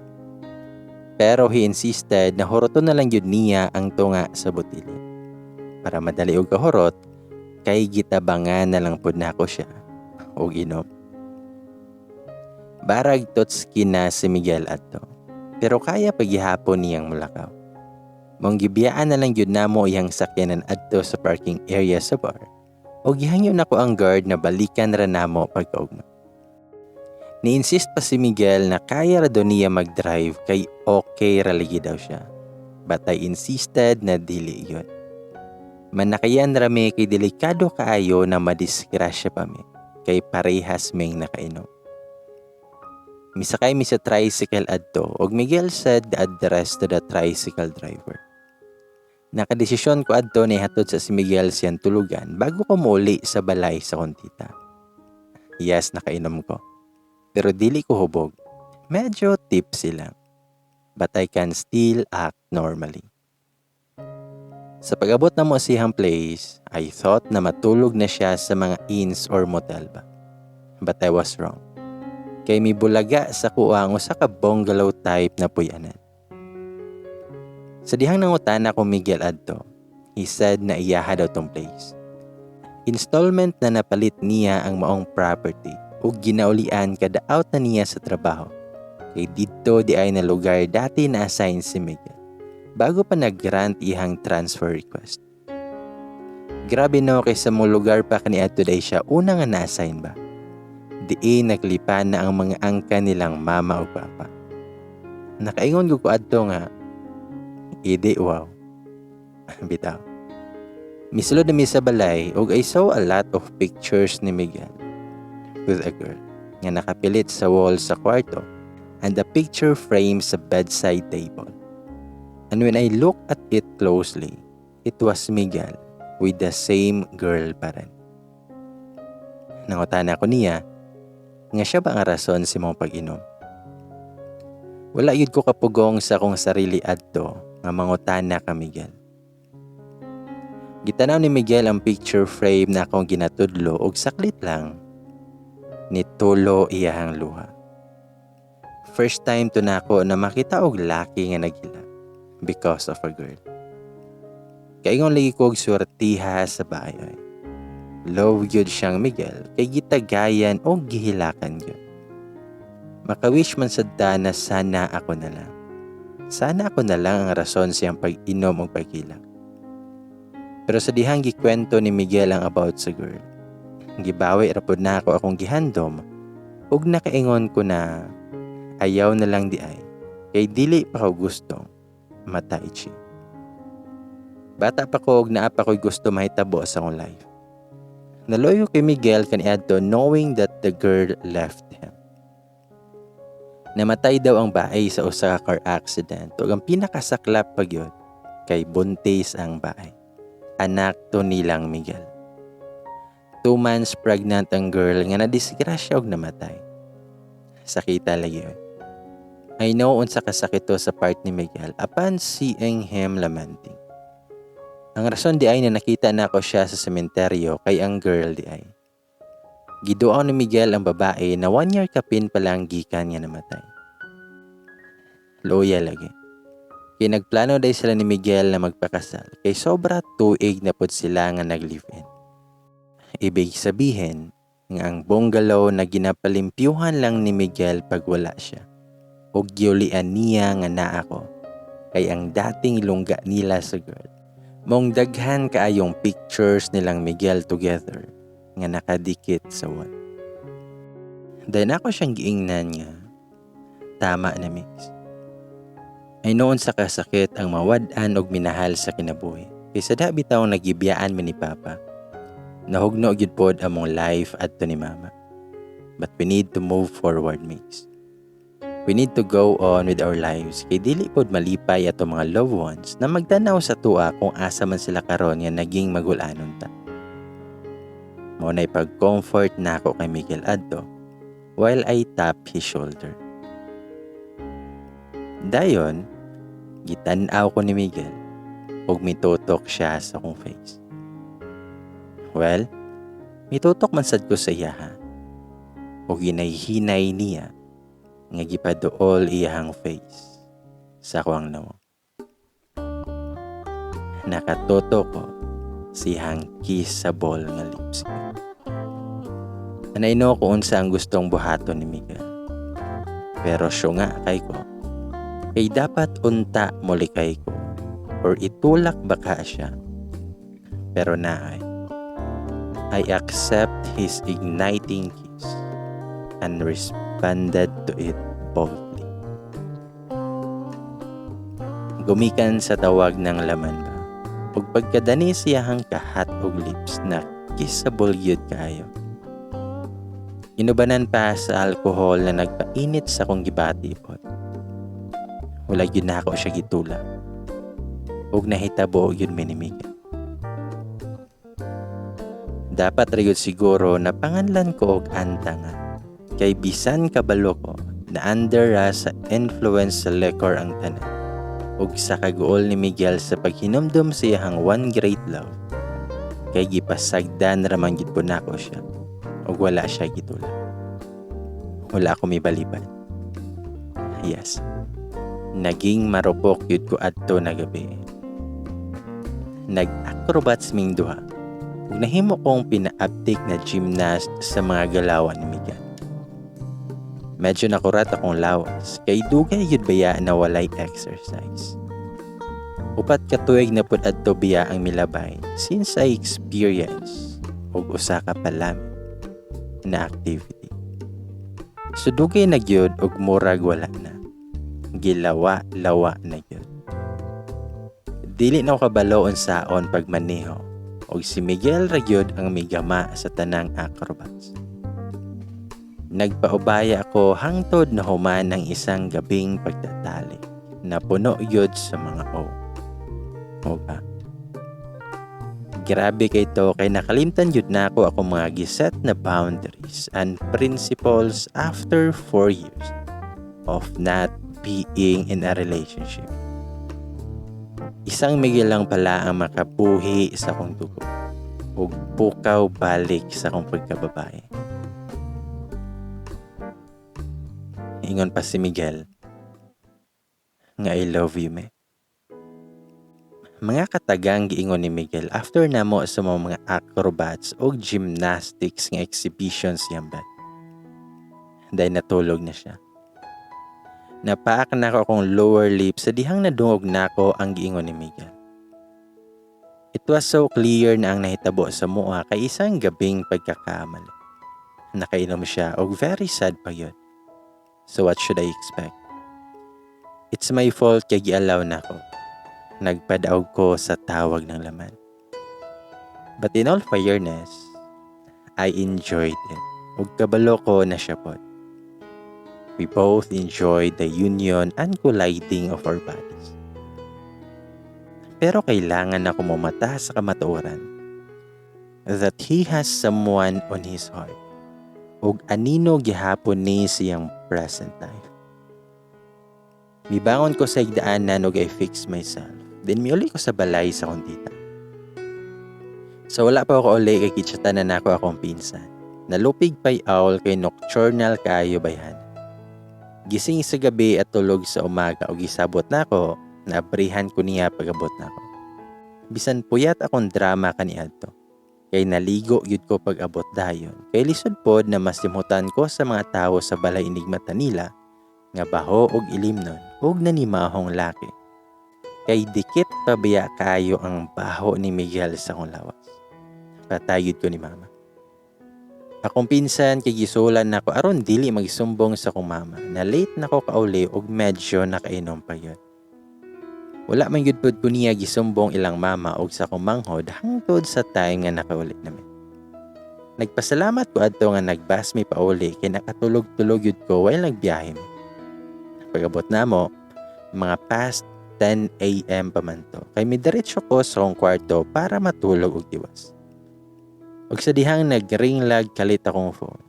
Pero he insisted na huroton na lang yun niya ang tunga sa botilya. Para madali og kahurot, Kay gitabangan na lang pud nako siya og inom. Barag totski na si Miguel adto. Pero kaya pa gihapon niyang mulakaw. Maong gibiyaan na lang gyud namo iyang sakyanan adto sa parking area sa bar. O gihangyo nako ang guard na balikan ra namo pagkaugma. Ni-insist pa si Miguel na kaya ra daw niya mag-drive kay okay ra lagi daw siya. But I insisted na dili yun. Manakayan ra mi kay delikado kaayo na madisgrasya pa mi kay parehas ming nakainom. Misakay mi sa tricycle adto ug Miguel said the address to the tricycle driver. Nakadesisyon ko adto na ihatod sa si Miguel siyang tulugan bago ko muuli sa balay sa akong tita. Yes, nakainom ko. Pero dili ko hubog. Medyo tipsy lang. But I can still act normally. Sa pag-abot na mo sa iyang place, I thought na matulog na siya sa mga inns or motel ba. But I was wrong. Kay mibulaga sa akoa ang usa ka bungalow type na puyanan. Sa dihang nangutana ko Miguel adto, he said na iyaha daw tong place. Installment na napalit niya ang maong property ug ginaulian kada out na niya sa trabaho. Kay didto di ay na lugar dati na assign si Miguel bago pa nag-grant ihang transfer request. Grabe no, kay sa mong lugar pa kaniadto day siya una nga na-assign ba. Diin naglipa na ang mga angka nilang mama ug papa. Nakaingon gud ko adto nga, "Idi wow." Bitaw. Misulod na mi sa balay ug I saw a lot of pictures ni Miguel with a girl nga nakapilit sa wall sa kwarto and a picture frame sa bedside table. And when I looked at it closely, it was Miguel with the same girl pa rin. Nangutana ko niya nga siya ba ang rason sa imong pag-inom. Wala yun ko kapugong sa akong sarili adto nga mangutana ka Miguel. Gitanaw ni Miguel ang picture frame na akong ginatudlo og saklit lang nitulo iyahang luha. First time to nako na makita og laki nga naghilak because of a girl. Kaingon lagi ko og swertiha sa bahay ay. Love gyud siyang Miguel kay gitagayan o gihilakan gyud. Makawish man sad ta na sana ako na lang. Sana ako na lang ang rason siyang pag-inom og paghilak. Pero sa dihang gikwento ni Miguel ang about sa girl, gibawi ra pud nako akong gihandom ug nakaingon ko na ayaw na lang di ay kay dili pa ko gustong mataichi. Bata pa ko og naa pa ko'y gusto mahitabo sa akong life. Naloyo kay Miguel kaniadto knowing that the girl left him. Namatay daw ang bae sa usa ka car accident ug ang pinakasaklap pa gyud kay buntis ang bae. Anak to nilang Miguel. 2 months pregnant ang girl nga nadisgrasya og namatay. Sakita lagi yun. I know unsa kasakit to sa part ni Miguel upon seeing him lamenting. Ang rason di ay na nakita na ako siya sa sementeryo kay ang girl di ay. Giduaw ni Miguel ang babae na 1 year kapin pa lang gikan nga namatay. Luya lagi. Kay nagplano day sila ni Miguel na magpakasal kay sobra tuig na pod sila nga nag-live-in. Ibig sabihin nga ang bungalow na ginapalimpyuhan lang ni Miguel pag wala siya o giulian niya nga naa ko kay ang dating lungga nila sa girl. Mong daghan kaayong pictures nilang Miguel together nga nakadikit sa wall. Dayon ako siyang giingnan nga, "Tama na, Mix." I know unsa kasakit ang mawad-an og minahal sa kinabuhi. Kaysa da bitaw nagibiyaan mi ni Papa. Nahugno gyud pod among life adto ni Mama. But we need to move forward, Mix. We need to go on with our lives kay dili pod malipay ato mga loved ones na magtanaw sa tua kung asa man sila karon nga naging magulanon ta. Mao nay pag-comfort nako kay Miguel adto while I tap his shoulder. Dayon, gitan-aw ko ni Miguel ug mitutok siya sa akong face. Well, mitutok man sad ko sa iyaha. Ug hinay-hinay niya nga gipaduol iyahang face sa akuang nawong. Nakatutok ko sa Siyang kissable nga lips. And I know kung unsa ang gustong buhaton ni Miguel. Pero syunga kay ko. Kay dapat unta molikay ko or itulak baka siya. Pero naay. I accept his igniting kiss and responded to it boldly. Gumikan sa tawag ng laman ba, ug pagkadani siyahang kahat og lips na kissable gyud kaayo. Inubanan pa sa alkohol na nagpainit sa akong gibati pod. Wala gyud nako siya gitulak. Ug nahitabo gyud mi ni Miguel. Dapat ra gyud siguro na panganlan ko og anta nga. Kay bisan kabalo ko na under ra sa influence sa liquor ang tanan ug sa kaguol ni Miguel sa paghinumdum sa iyahang one great love. Kay gipasagdan ra man gyud po nako siya ug wala siya gitulak. Wala ako mibalibad. Yes. Naging marupok gyud ko adto na gabi. Nag-acrobats ming duha ug nahimo kong pinaabtik na gymnast sa mga galawan ni Miguel. Medyo nakurat akong lawas kay dugay gyud baya na walay exercise. 4 ka tuig na pud adto biya ang milabay since I experience og usa ka palamin na activity. So dugay na gyud og murag wala na. Gilawa-lawa na gyud. Dili na ko kabalo unsaon pagmaneho og si Miguel ra gyud ang migama sa tanang acrobats. Nagpaubaya ako hangtod na human ang isang gabing pagtatalik na puno gyud sa mga O. O ba? Grabe kay to kay nakalimtan gyud nako akong mga giset na boundaries and principles after 4 years of not being in a relationship. Isang Miguel lang pala ang makabuhi sa akong dugo ug pukaw balik sa akong pagkababae. Ingon pa si Miguel nga "I love you, me." Mga katagang giingon ni Miguel after namo sa mga acrobats o gymnastics nga exhibitions yambad. Dahil natulog na siya. Napaak na ako akong lower lip sa dihang nadungog nako ang giingon ni Miguel. It was so clear na ang nahitabo sa mua kay isang gabing pagkakamali. Nakainom siya og very sad pa yun. So what should I expect? It's my fault kay gialaw nako. Nagpadaog ko sa tawag ng laman. But in all fairness, I enjoyed it. Ug kabalo ko na siya pod. We both enjoyed the union and colliding of our bodies. Pero kailangan ako mumata sa kamatuoran that he has someone on his heart ug anino gihapon ni siyang present life. Mibangon ko sa higdaanan ug I fix myself. Then miuli ko sa balay sa akong tita. So wala pa ako uli kay gichatan na nako akong pinsan. Nalupig pa'y owl kay nocturnal kaayo bayhan. Gising sa gabi at tulog sa umaga og gisabot nako, naabrihan ko niya pag-abot nako. Bisan puyat akong drama kaniadto. Kay naligo gyud ko pag-abot dayon. Kay lisod pod na masimhutan ko sa mga tawo sa balay inigmata nila nga baho og ilimnon ug nanimahong laki. Kay dikit pa biya kaayo ang baho ni Miguel sa akong lawas. Patayod ko ni mama. Akong pinsan kay gisulan nako aron dili magsumbong sa akong mama na late na ko kauli ug medyo nakainom pa yun. Wala man gyud pod ko niya gisumbong ilang mama og sa akong manghod hangtod sa time nga nakauli nami. Nagpasalamat ko adto nga nagbus mi pauli kay nakatulog-tulog gyud ko while nagbiyahe mi. Pag-abot namo, mga past 10 a.m. pa man to kay midiretso ko sa akong kwarto para matulog og tiwas. Ug sa dihang nag-ring lag kalit akong phone.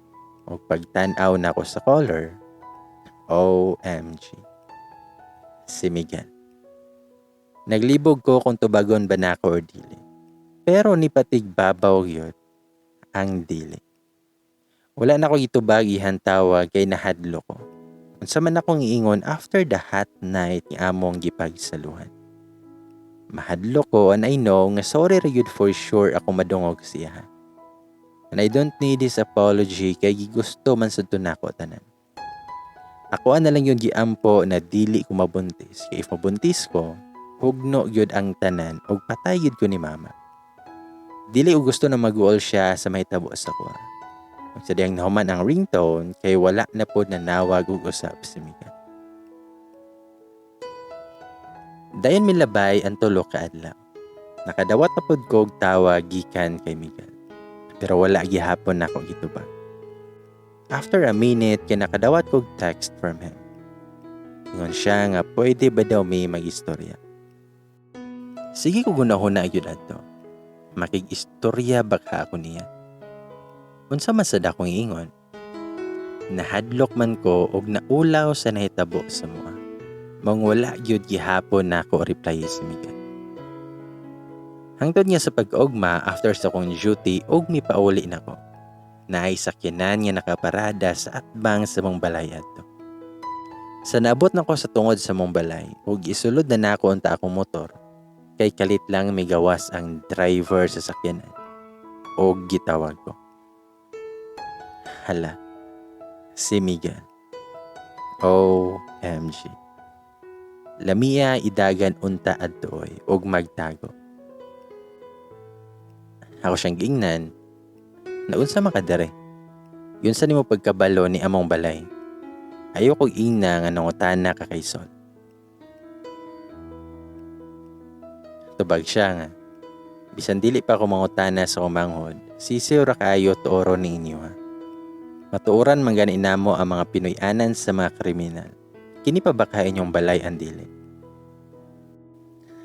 Ug pagtan-aw nako sa caller, OMG. Si Miguel. Naglibog ko kung tubagon ba nako or dili. Pero ni patig babaw gyud ang dili. Wala na ko gitubag iyang tawag kay nahadlok ko. Unsa man akong iingon after the hot night nga among gipagsaluhan? Mahadlok ko and I know nga sorry ra gyud for sure ako madungog siya. And I don't need his apology kay gigusto man sad to nako tanan. Ako na lang yung giampo na dili ko mabuntis. Kay if mabuntis ko, hugno gyud ang tanan og patay gyud ko ni mama. Dili ko gusto na mag-uol siya sa mahitabo sa kuha. Ug sa diyang nahuman ang ringtone kay wala na pod nanawag og usap si Miguel. Dayon milabay ang tulo ka adlaw. Nakadawat na pod ko og tawag gikan kay Miguel. Pero wala gihapon nako gitubag. After a minute kay nakadawat kog text from him. Ingon siya nga pwede ba daw may mag-istorya. Sige ko gunahuna gyud adto. Makig-istorya baka ako niya. Unsa man sad akong iingon? Nahadlok man ko og naulaw sa nahitabo sa mua. Mong wala gyud gihapon nako reply si Miguel. Hangtod niya sa pag-ugma after sa akong duty og mipauli nako. Naay sakyanan nga nakaparada sa atbang sa mong balay adto. Sa naabot nako sa tungod sa mong balay ug isulod na nako unta akong motor kay kalit lang migawas ang driver sa sakyanan og gitawag ko. Hala, si Miguel. OMG. Lamia idagan unta adto oy og magtago. Ako siyang giingnan, naunsa man ka dere? Yun sa nimo pagkabalo ni among balay. Ayaw kog ingna nga nangutana ka kay Sol. Tubag siya nga, bisan dili pa ko mangutana sa kumanghod, sisiw ra kaayo tuoro ni inyo ha. Matuoran man gani namo ang mga Pinoy-anan sa mga kriminal. Kini pa ba ka inyong balay ang dili?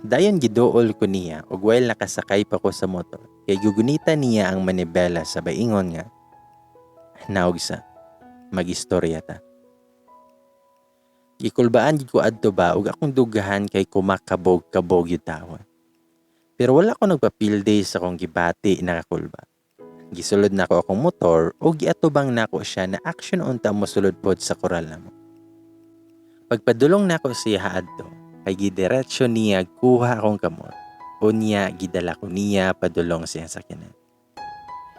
Dayon giduol ko niya og while nakasakay pa ko sa motor, kay gugunita niya ang manibela sa baingon nga, naog sa, mag-istorya ta. Gikulbaan gid ko adto ba og akong dugahan kay kumakabog-kabog yung tawon. Pero wala ko nagpapilday sa akong gibati na kakulba. Gisulod nako akong motor og giatubang nako siya na action unta mosulod pod sa koral namo. Pagpadulong nako siya adto, kay gidiretso niya kuha akong kamot. Unya gidala ko niya padulong siya sa sakyanan.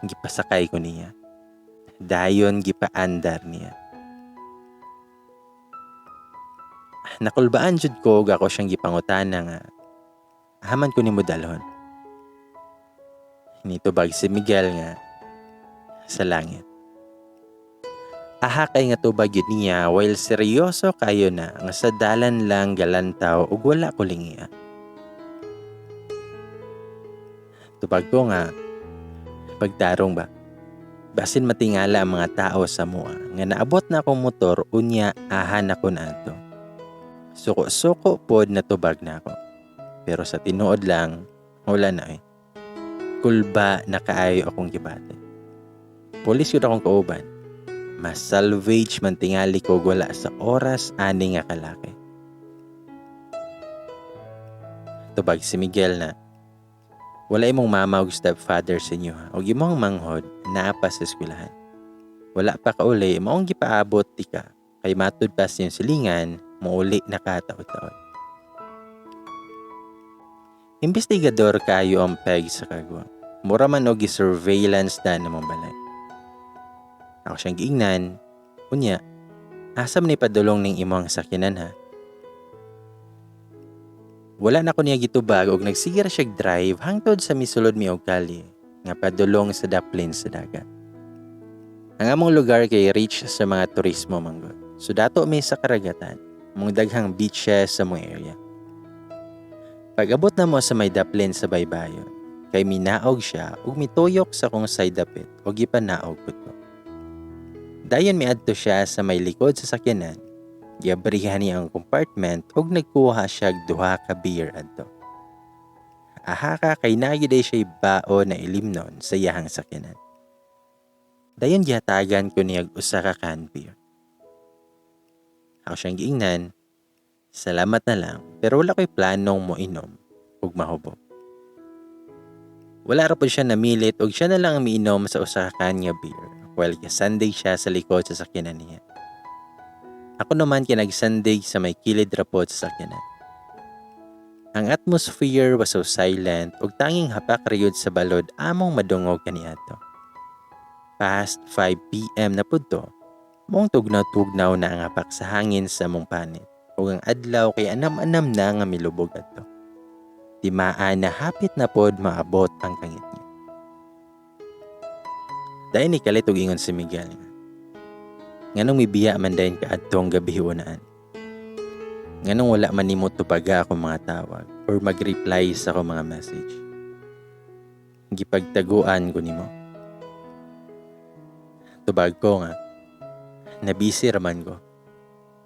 Gipasakay ko niya. Dayon gipaandar niya. Nakulbaan jud ko og ako siyang gipangutana nga haman ko nimo dalhon. Nitubag si Miguel nga sa langit. Aha kay nga tubag yun niya while seryoso kayo na nga sa dalan lang galantaw ug wala ko lingia. Tubag ko nga pagtarong ba. Basin matingala ang mga tao sa mua nga naabot na akong motor unya aha na ko na ato. Suko-suko pod na tubag na ako. Pero sa tinuod lang, wala na eh. Kulba na kaayo akong gibate. Pulis yun akong kauban. Mas salvage man tingali ko wala sa oras ani nga kalaki. Tubag si Miguel na, wala imong mama ug stepfather sa inyo ha, ug imong manghod naa pa sa eskwelahan. Wala pa kauli, maong gipaabot ti ka, kay matud pa sa inyong silingan, muuli na ka taod-taod. Investigador kayo ang peg sa kagwa. Mura man og gi-surveillance na namang balay. Ako siyang giingnan, unya, asa man ni padulong ning imong sakyanan ha? Wala na ko niya gitubag og nagsigira siya drive hangtod sa misulod mi og kalye nga padulong sa daplin sa dagat. Ang among lugar kay rich sa mga turismo manggod. So dato mi sa karagatan, mong daghang beaches sa mong area. Pag-abot na mo sa may daplin sa baybayon, kay minaog siya ug mituyok sa kong side dapit o gipanaog pud ko. Dayon miadto siya sa may likod sa sakyanan, giabrihan niya ang compartment ug nagkuha siya og duha ka beer adto. Aha ka kay nagyud ay siya'y bao na ilimnon sa iyahang sakyanan. Dayon gihatagan ko niya og usa ka canned beer. Ako siyang giingnan, salamat na lang, pero wala ko'y planong moinom ug mahubog. Wala ra pod siya namilit ug siya na lang ang miinom sa usa ka can nga beer while gasandig siya sa likod sa sakyanan niya. Ako naman kay nagsandig sa may kilid ra pod sa sakyanan. Ang atmosphere was so silent ug tanging hapak ra gyud sa balod among madungog kaniadto. Past 5 PM na pud to. Maong tugnaw-tugnaw na ang hapak sa hangin sa among panit ug ang adlaw kay anam-anam na nga milubog adto. Timaa na hapit na pod maabot ang kangitngit. Dayon nikalit og ingon si Miguel nga, "Nganong mibiya man dayon ka adtong gabi unaan? Nganong wala man nimo tubaga akong mga tawag or mag-reply sa akong mga message? Gipagtaguan ko nimo?" Tubag ko nga, "Nabisi raman ko.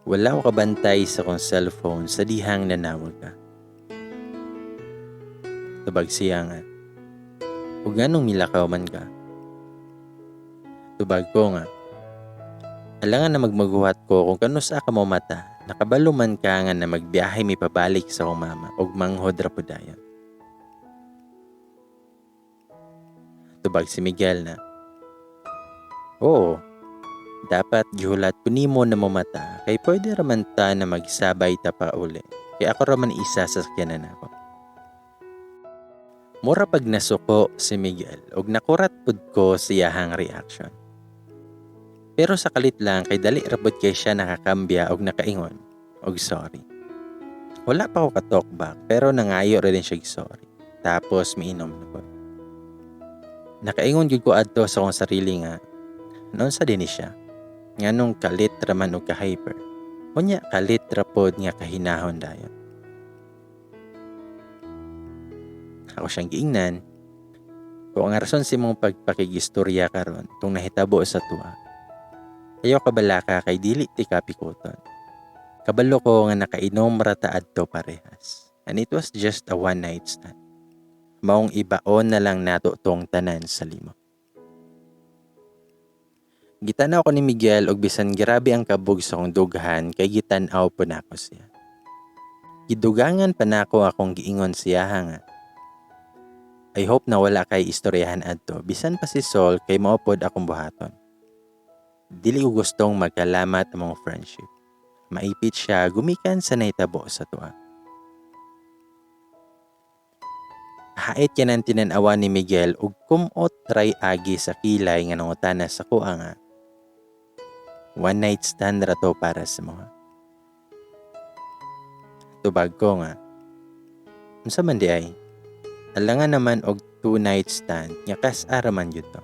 Wala ko kabantay sa akong cellphone sa dihang nanawag ka." Tubag siya nga, "Ug nganong milakaw man ka?" Tubag ko nga, "Alangan na magmaguhat ko kung kanusa ka mo mata, nakabalo man ka nga na magbiyahe mi pabalik sa akong mama ug manghod ra pud dayon." Tubag si Miguel na, "Oo, dapat gihulat ko nimo na momata kay pwede raman ta na magsabay ta pa uli kay ako raman isa sa sakyanan nako." Mura pag nasuko si Miguel ug nakurat pud ko siyahang reaction. Pero sa kalit lang kay dali ra pud kay siya nakakambya og nakaingon og sorry. Wala pa ko ka-talk back pero nangayo ra din siya og sorry. Tapos miinom na pud. Nakaingon gyud ko adto sa akong sarili nga noon sa dinhi siya. Nganong kalit ra man og ka-hyper. Unya kalit ra pod nga kahinahon dayon. Ako siyang giingnan, kung ang rason sa imong pagpakigistorya karon tung nahitabo sa tuwa, ayaw ka balaka kay dili ti ka pikuton. Kabalo ko nga nakainom ra ta adto parehas. And it was just a one night stand. Maong ibaon na lang nato tong tanan sa limo. Gitanaw ko ni Miguel og bisan grabe ang kabog sa akong dughan kay gitan-aw po nako siya. Gidugangan pa nako akong giingon siya nga, "I hope na wala kay istoryahan adto bisan pa si Sol kay mao pod akong buhaton. Dili ko gustong magkalamat among friendship. Maipit siya gumikan sa nahitabo sa tuwa." Hait kanan tinan-awa ni Miguel og kumot tray agi sa kilay nga nangutana sa kuha nga, "One night stand ra to para sa mga?" Tubag ko nga, "Unsa man di ay? Alangan naman og two night stand nga kas-ara man gyud to."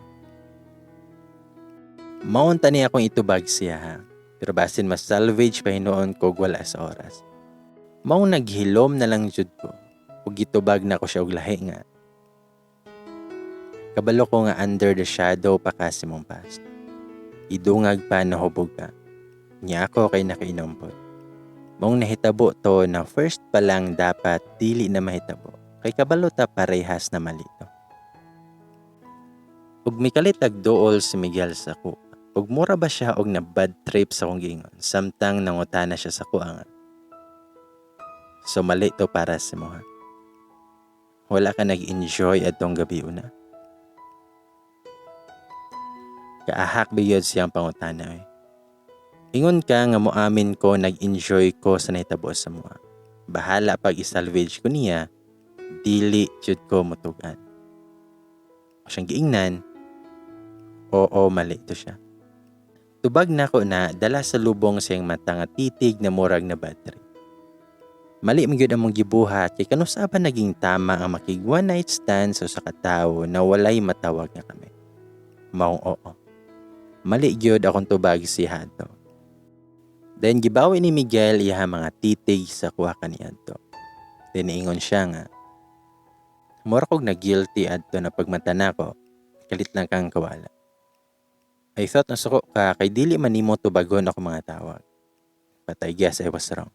Maunta niya akong itubag siya ha, pero basin mas salvage pa hinuon ko og wala sa oras. Maong naghilom na lang jud ko ug gitubag na ko siya og lahi nga, "Kabalo ko nga under the shadow pa ka sa imong past. Idungag pa nahubog ka. Nya ako kay nakainom pod. Maong nahitabo to na first pa lang dapat dili na mahitabo. Kay kabalo ta parehas na mali to." Ug mikalit ag duol si Miguel sa kuha. Ug mura ba siya og na bad trip sa akong giingon samtang nangutana siya sa kuha nga, "So mali to para sa mo ha? Wala ka nag-enjoy adtong gabi una?" Kaahak biyod siyang pangutana eh. "Ingon ka nga moamin ko nag-enjoy ko sa nahitabo sa mua. Bahala pag i-salvage ko niya, dili jud ko mutugan." O siyang giingnan, "Oo, mali to siya." Tubag na ko na dala sa lubong siyang mata nga titig na murag na battery. "Mali man gyud among gibuhat kay kanusa ba naging tama ang makig one night stand sa usa ka tawo na walay matawag nga kami. Maong oo. Mali gyud akong tubag si Hato." Then gibawi ni Miguel iha mga titig sa kuha kaniadto. Then niingon siya nga, "Mura kog na guilty adto na pagmata nako, kalit lang kang kawala. I thought nasuko ka kay dili man nimo tubagon ako mga tawag. But I guess I was wrong.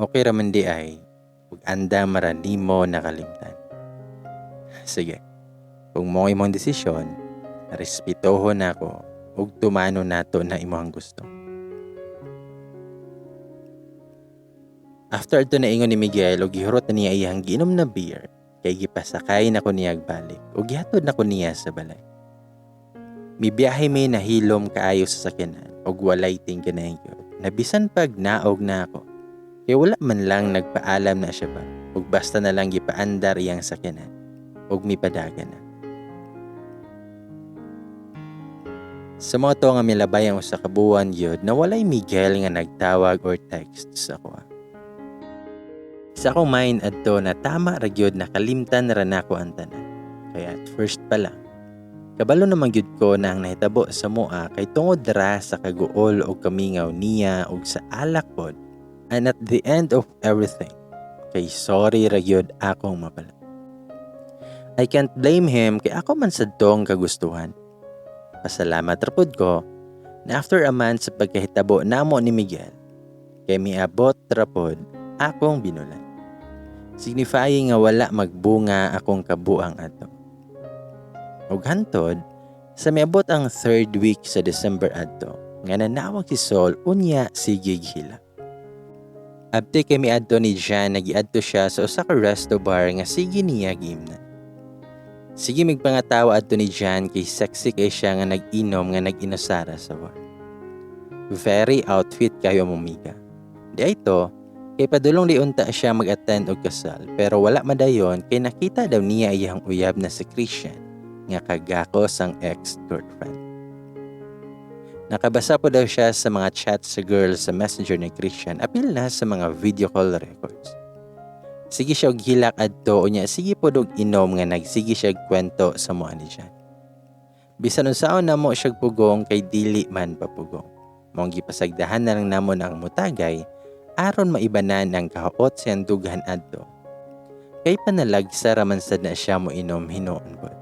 Okay ra man di ay, ug andam ra nimo nakalimtan. Sige, kung mo imong desisyon, respetuhon nako ug tumano nato na imong gusto." After adto naingon ni Miguel ug gihurot na niya iyang giinom na beer, kay gipasakay na ko niya balik ug gihatod na ko niya sa balay. Mibiyahe mi nahilom kaayo sa sakyanan ug walay tingkanayon gyud. Nabisan pag naog na ako. Kay wala man lang nagpaalam na siya ba ug basta na lang gipaandar iyang sakyanan ug mipadagan na. Sa mao to nga milabay ang usa ka buwan gyud na walay Miguel nga nagtawag or text sa akoa. Sa akong mind adto na tama ra gyud na kalimtan ra nako ang tanan. Kaya at first pa lang, kabalo naman gyud ko na ang nahitabo sa moa kay tungod ra sa kaguol og kamingaw niya og sa alak pod. And at the end of everything, kay sorry ra gyud akong mapala. I can't blame him kay ako man sad tong kagustuhan. Pasalamat ra pod ko na after a month sa pagkahitabo namo ni Miguel, kay miabot ra pod akong binulan. Signifying nga wala magbunga akong kabuang adto. Ug hantod sa miabot ang third week sa December adto, nga nanawag si Sol unya sige hilak. Abti kay miadto ni Jan, nagiadto siya sa usa ka resto bar nga sige niya giimnan. Sige migpangatawa adto ni Jan kay sexy kay siya nga nag-inom nga nag-inusara sa bar. Very outfit kayo mumiga. Di ay to, kay padulong di unta siya mag-attend og kasal pero wala madayon kay nakita daw niya iyang uyab na si Christian nga kagakos ang ex-girlfriend. Nakabasa po daw siya sa mga chat sa girl sa messenger ni Christian apil na sa mga video call records. Sige siya og hilak adto unya sige pod og inom nga nagsige siya og kwento sa moa ni Jan. Bisan unsaon namo siya pugong kay dili man papugong. Maong gipasagdahan na lang namo na ang mutagay aron maibanan ang kahuot sa iyang dughan adto. Kay panalagsa ra man sad na siya mo inom hinuon pod.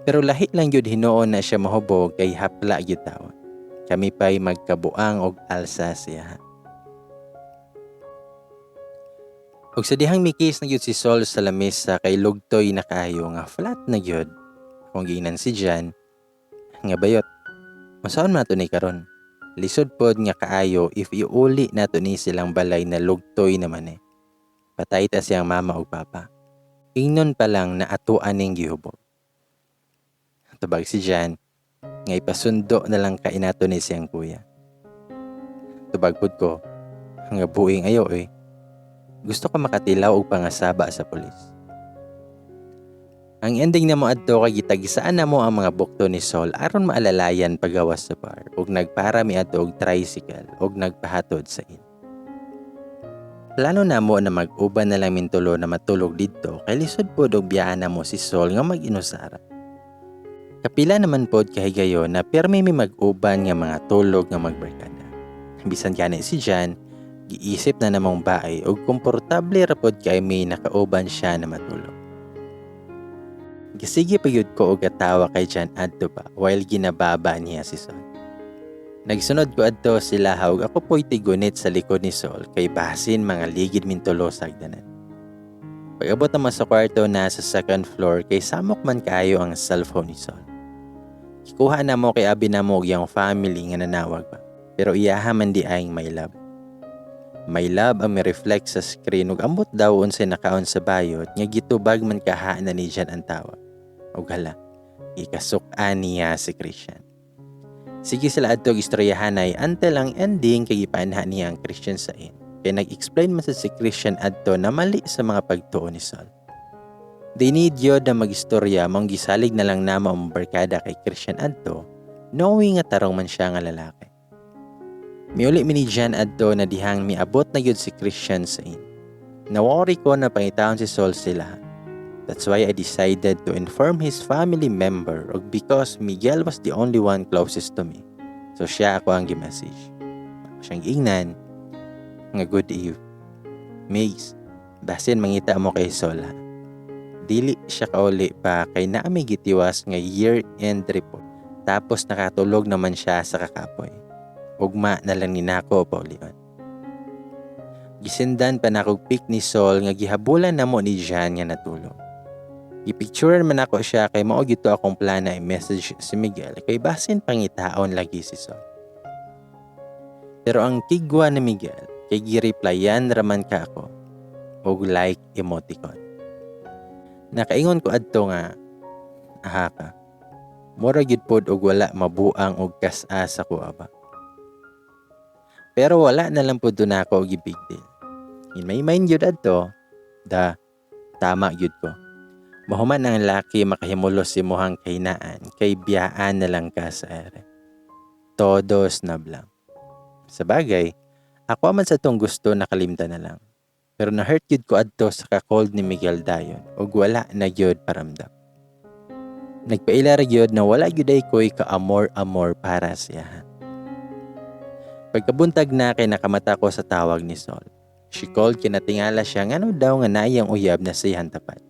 Pero lahi lang gyud hinuon na siya mahubog kay hapla gyud tawon. Kami pa'y magkabuang og alsa siya. Og sa dihang mikis na gyud si Sol sa lamesa kay lugtoy na kaayo nga flat na gyud. Kung giingnan si Jan, nga bayot, masaon man nato ni karon? Lisod pod nga kaayo if iuli nato ni silang balay na lugtoy naman eh. Patay ta siyang mama ug papa. Ingnon pa lang na ato aning gihubog. Tubag si Jan, nga ipasundo na lang ka inato ni siyang kuya. Tubag pud ko, nga buing ayo eh. Gusto ko makatilaw og pangasaba sa pulis. Ang ending namo adto kay gitagisaan namo ang mga bukto ni Sol aron maalalayan pagawas sa bar ug nagpara mi adto og tricycle ug nagpahatod sa inn. Plano namo na mag-uban na lang mintulo na matulog didto kay lisod pod og biyaan namo si Sol nga mag-inusara. Kapila naman pod kahigayon na pirmi mi mag-uban nga mga tulog nga magbarkada. Bisan gani si Jan, giisip na namong baay og komportable ra pod kay may nakauban siya na matulog. Gisige pa gyud ko og katawa kay Jan adto pa while ginababa niya si Sol. Nagsunod ko adto sila ug ako po'y tigunit sa likod ni Sol kay basin mga ligid mintulo sa hagdanan. Pag-abot naman sa kwarto na sa second floor kay samok man kaayo ang cellphone ni Sol. Gikuha na mo kay abi na mo og iyang family nga nanawag pa. Pero iyaha man di ay my love. My love ang mi-reflect sa screen ug ambot daw unsay nakaon sa bayot nga gitubag man kaha na ni Jan ang tawag. Og hala, ikasuk-an niya si Christian. Sige sila adto og istoryahanay until ang ending kay gipanha niya ang Christian sa inn. Kay nag-explain man sad si Christian adto na mali sa mga pagtuo ni Sol. They need yun na mag-istorya mong gisalig na lang namo ang barkada kay Christian adto, knowing nga tarong man siya nga lalaki. Miuli mi ni Jan adto na dihang miabot na gyud si Christian sa inn. Nawori ko na pangitaon si Sol sila. That's why I decided to inform his family member og because Miguel was the only one closest to me. So siya ako ang gi-message. Ako siyang giingnan nga good eve. Migs, basin mangita mo kay Sol ha. Dili siya kauli pa kay naa may gitiwas nga year-end report. Tapos nakatulog naman siya sa kakapoy. Ugma na lang ni nako paulion. Gisendan pa nakog pic ni Sol nga gihabulan namo ni Jan nga natulog. Gipicturean man ako siya kay mao gito akong plana i-message si Miguel kay basin pangitaon lagi si Sol. Pero ang kigwa ni Miguel kay gireplyan raman ka ako og like emoticon. Nakaingon ko adto nga aha ka. Mura gyud pod og wala mabuang og kas-a sa kuha ba. Pero wala na lang pod na ako og big deal. In my mind gyud adto, da tama gyud ko. Mahuman ang laki makahimulos imuhang kahinaan kay biyaan na lang ka sa ere. Todo snub lang. Sa bagay, ako man sa tong gusto nakalimta na lang. Pero na-hurt gyud ko adto sa ka-cold ni Miguel dayon ug wala na gyud paramdam. Nagpaila ra gyud na wala gyud ay ko'y ka-amor-amor para siya. Pagkabuntag na kay nakamata ko sa tawag ni Sol. She called, kinatingala siya ngano daw nga naayang uyab na siyang tapat.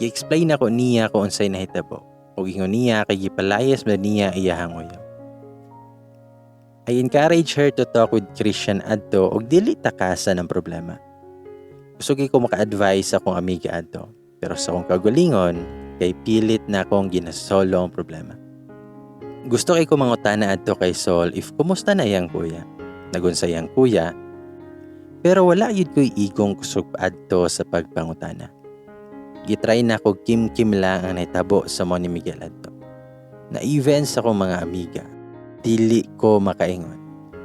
Gi-explain ako niya kung unsay nahitabo. Ug ingon niya kay gipalayas man niya iyahang uyab. I encourage her to talk with Christian adto ug dili takasan ang problema. Gusto ko maka-advise akong amiga adto, pero sa akong kagulingon kay pilit na akong ginasolo ang problema. Gusto kay ko mangutana adto kay Sol if kumusta na iyang kuya. Nagunsa iyang kuya, pero wala yun ko'y igong kusog adto sa pagpangutana. Gitry na ko kim-kim lang ang nahitabo sa mo ni Miguel adto. Na even sa akong mga amiga, dili ko makaingon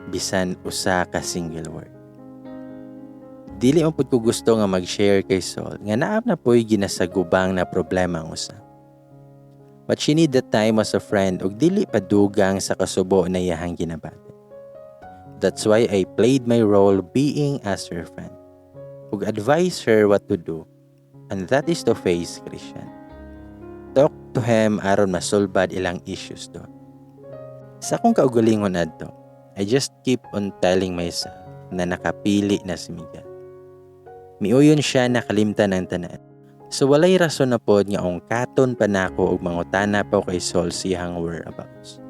bisan usa ka single word. Dili man pud ko gusto nga mag-share kay Sol nga naa na po'y ginasagubang na problema ang usa. But she need the time as a friend ug dili padugang sa kasubo na iyahang ginabati. That's why I played my role being as her friend ug advise her what to do, and that is to face Christian. Talk to him aron masulbad ilang issues do. Sa akong kaugalingon adto, I just keep on telling myself na nakapili na si Miguel. Miuyon siya nakalimtan ang tanan. So walay rason na pod nga ungkaton pa nako og mangutana pa kay Sol siyang whereabouts.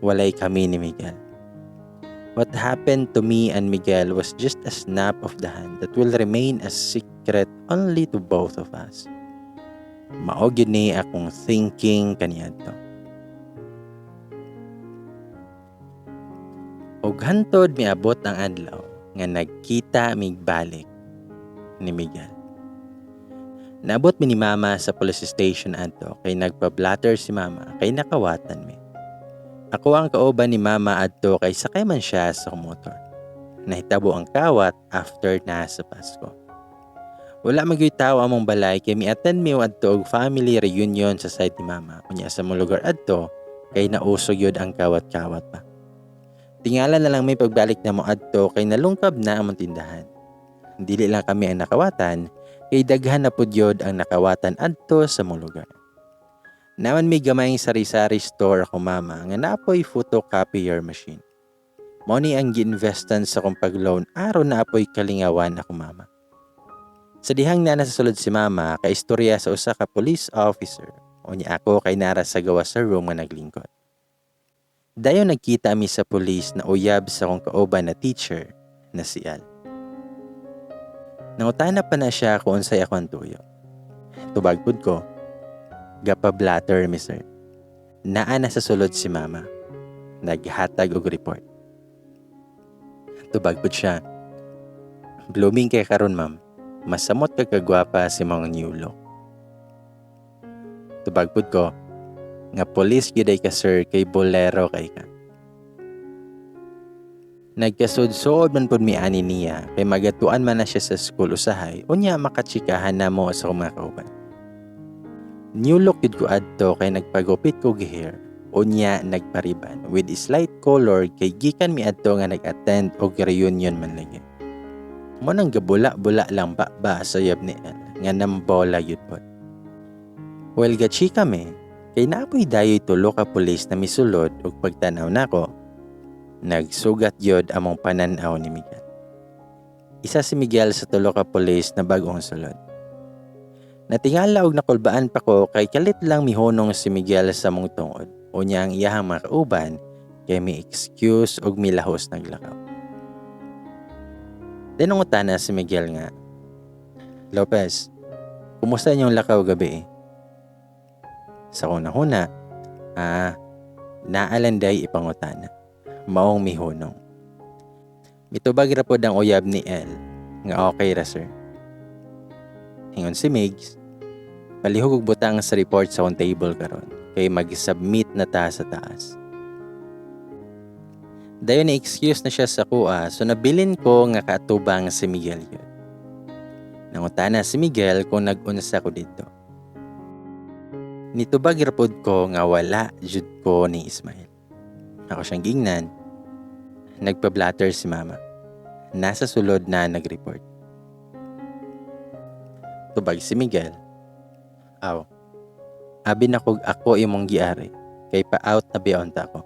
Walay kami ni Miguel. What happened to me and Miguel was just a snap of the hand that will remain a secret only to both of us. Mao gyud ni akong thinking kaniadto. Og hantod miabot ang adlaw nga nagkita migbalik ni Miguel. Naabot mi ni Mama sa police station adto kay nagpa-blatter si Mama kay nakawatan mi. Ako ang kauban ni Mama adto kay sakay man siya sa motor. Nahitabo ang kawat after na sa Pasko. Wala magyuy tawo among balay kay mi-attend mi adto og family reunion sa side ni Mama. Unya sa among lugar adto kay nauso gyud ang kawat-kawat pa. Tingala na lang may pagbalik na mo adto kay nalungkab na among tindahan. Dili lang kami ang nakawatan kay daghan na pud yod ang nakawatan adto sa among lugar. Naman may gamayng sari-sari store ako mama nga naapoy photocopier machine. Mao ni ang giinvestan sa akong pag-loan aron naapoy kalingawan ako mama. Sa dihang na nasa sulod si mama kaistorya sa usa ka police officer, unya ako kay nara sa gawas sa room nga naglingkod. Dayon nagkita mi sa police na uyab sa akong kauban na teacher na si Al. Nangutana pa na siya kung unsay ako ang tuyo. Tubag pud ko, gapa-blatter mi, sir. Naa na sa sulod si mama. Naghatag og report. Tubag pud siya. Blooming kay karon, ma'am. Masamot ka kagwapa sa mga new look. Tubag pud ko, nga police gyud ay ka, sir, kay bolero kay ka. Nagkasud-suod man pud mi ani niya kay magatuan man na siya sa school usahay, unya makatsikahan na mo sa akong mga kauban. New look gyud ko adto kay nagpagupit ko hair, unya nagpariban with slight color kay gikan mi adto nga nag-attend og reunion man lagi. Mo nang gabula-bula lang ba ba sa uyab ni El nga nambola yun pod. Well, gachika mi kay naapoy dayoy tulo ka pulis na misulod og pagtanaw nako, nagsugat gyud among panan-aw ni Miguel. Isa si Miguel sa tulo ka pulis na bag-ong sulod. Natingala og nakulbaan pa ko kay kalit lang mihunong si Miguel sa mong tungod. Unya ang iyahang mga kauban kay mi excuse og milahos naglakaw. Then nangutana si Miguel nga, "Lopez, kumusta inyong lakaw gabi eh?" Sa akong nahuna, naalanday ipangutana. Maong mihunong. Mitubag ra pod ang uyab ni El nga okay ra, sir. Ingon si Migs, palihog og butang sa report sa akong table karon kay mag-submit na ta sa taas. Dayon ni-excuse na siya sa kuha, so nabilin ko nga kaatubang si Miguel yun. Nangutana si Miguel kung nag-unsa ko dito. Nitubag ra pod ko nga wala jud ko ni Ismael. Ako siyang giingnan. Nagpa-blatter si mama. Nasa sulod na nag-report. Tubag si Miguel. Aw. Abi na kog ako imong giari kay pa-out na biyonta ko.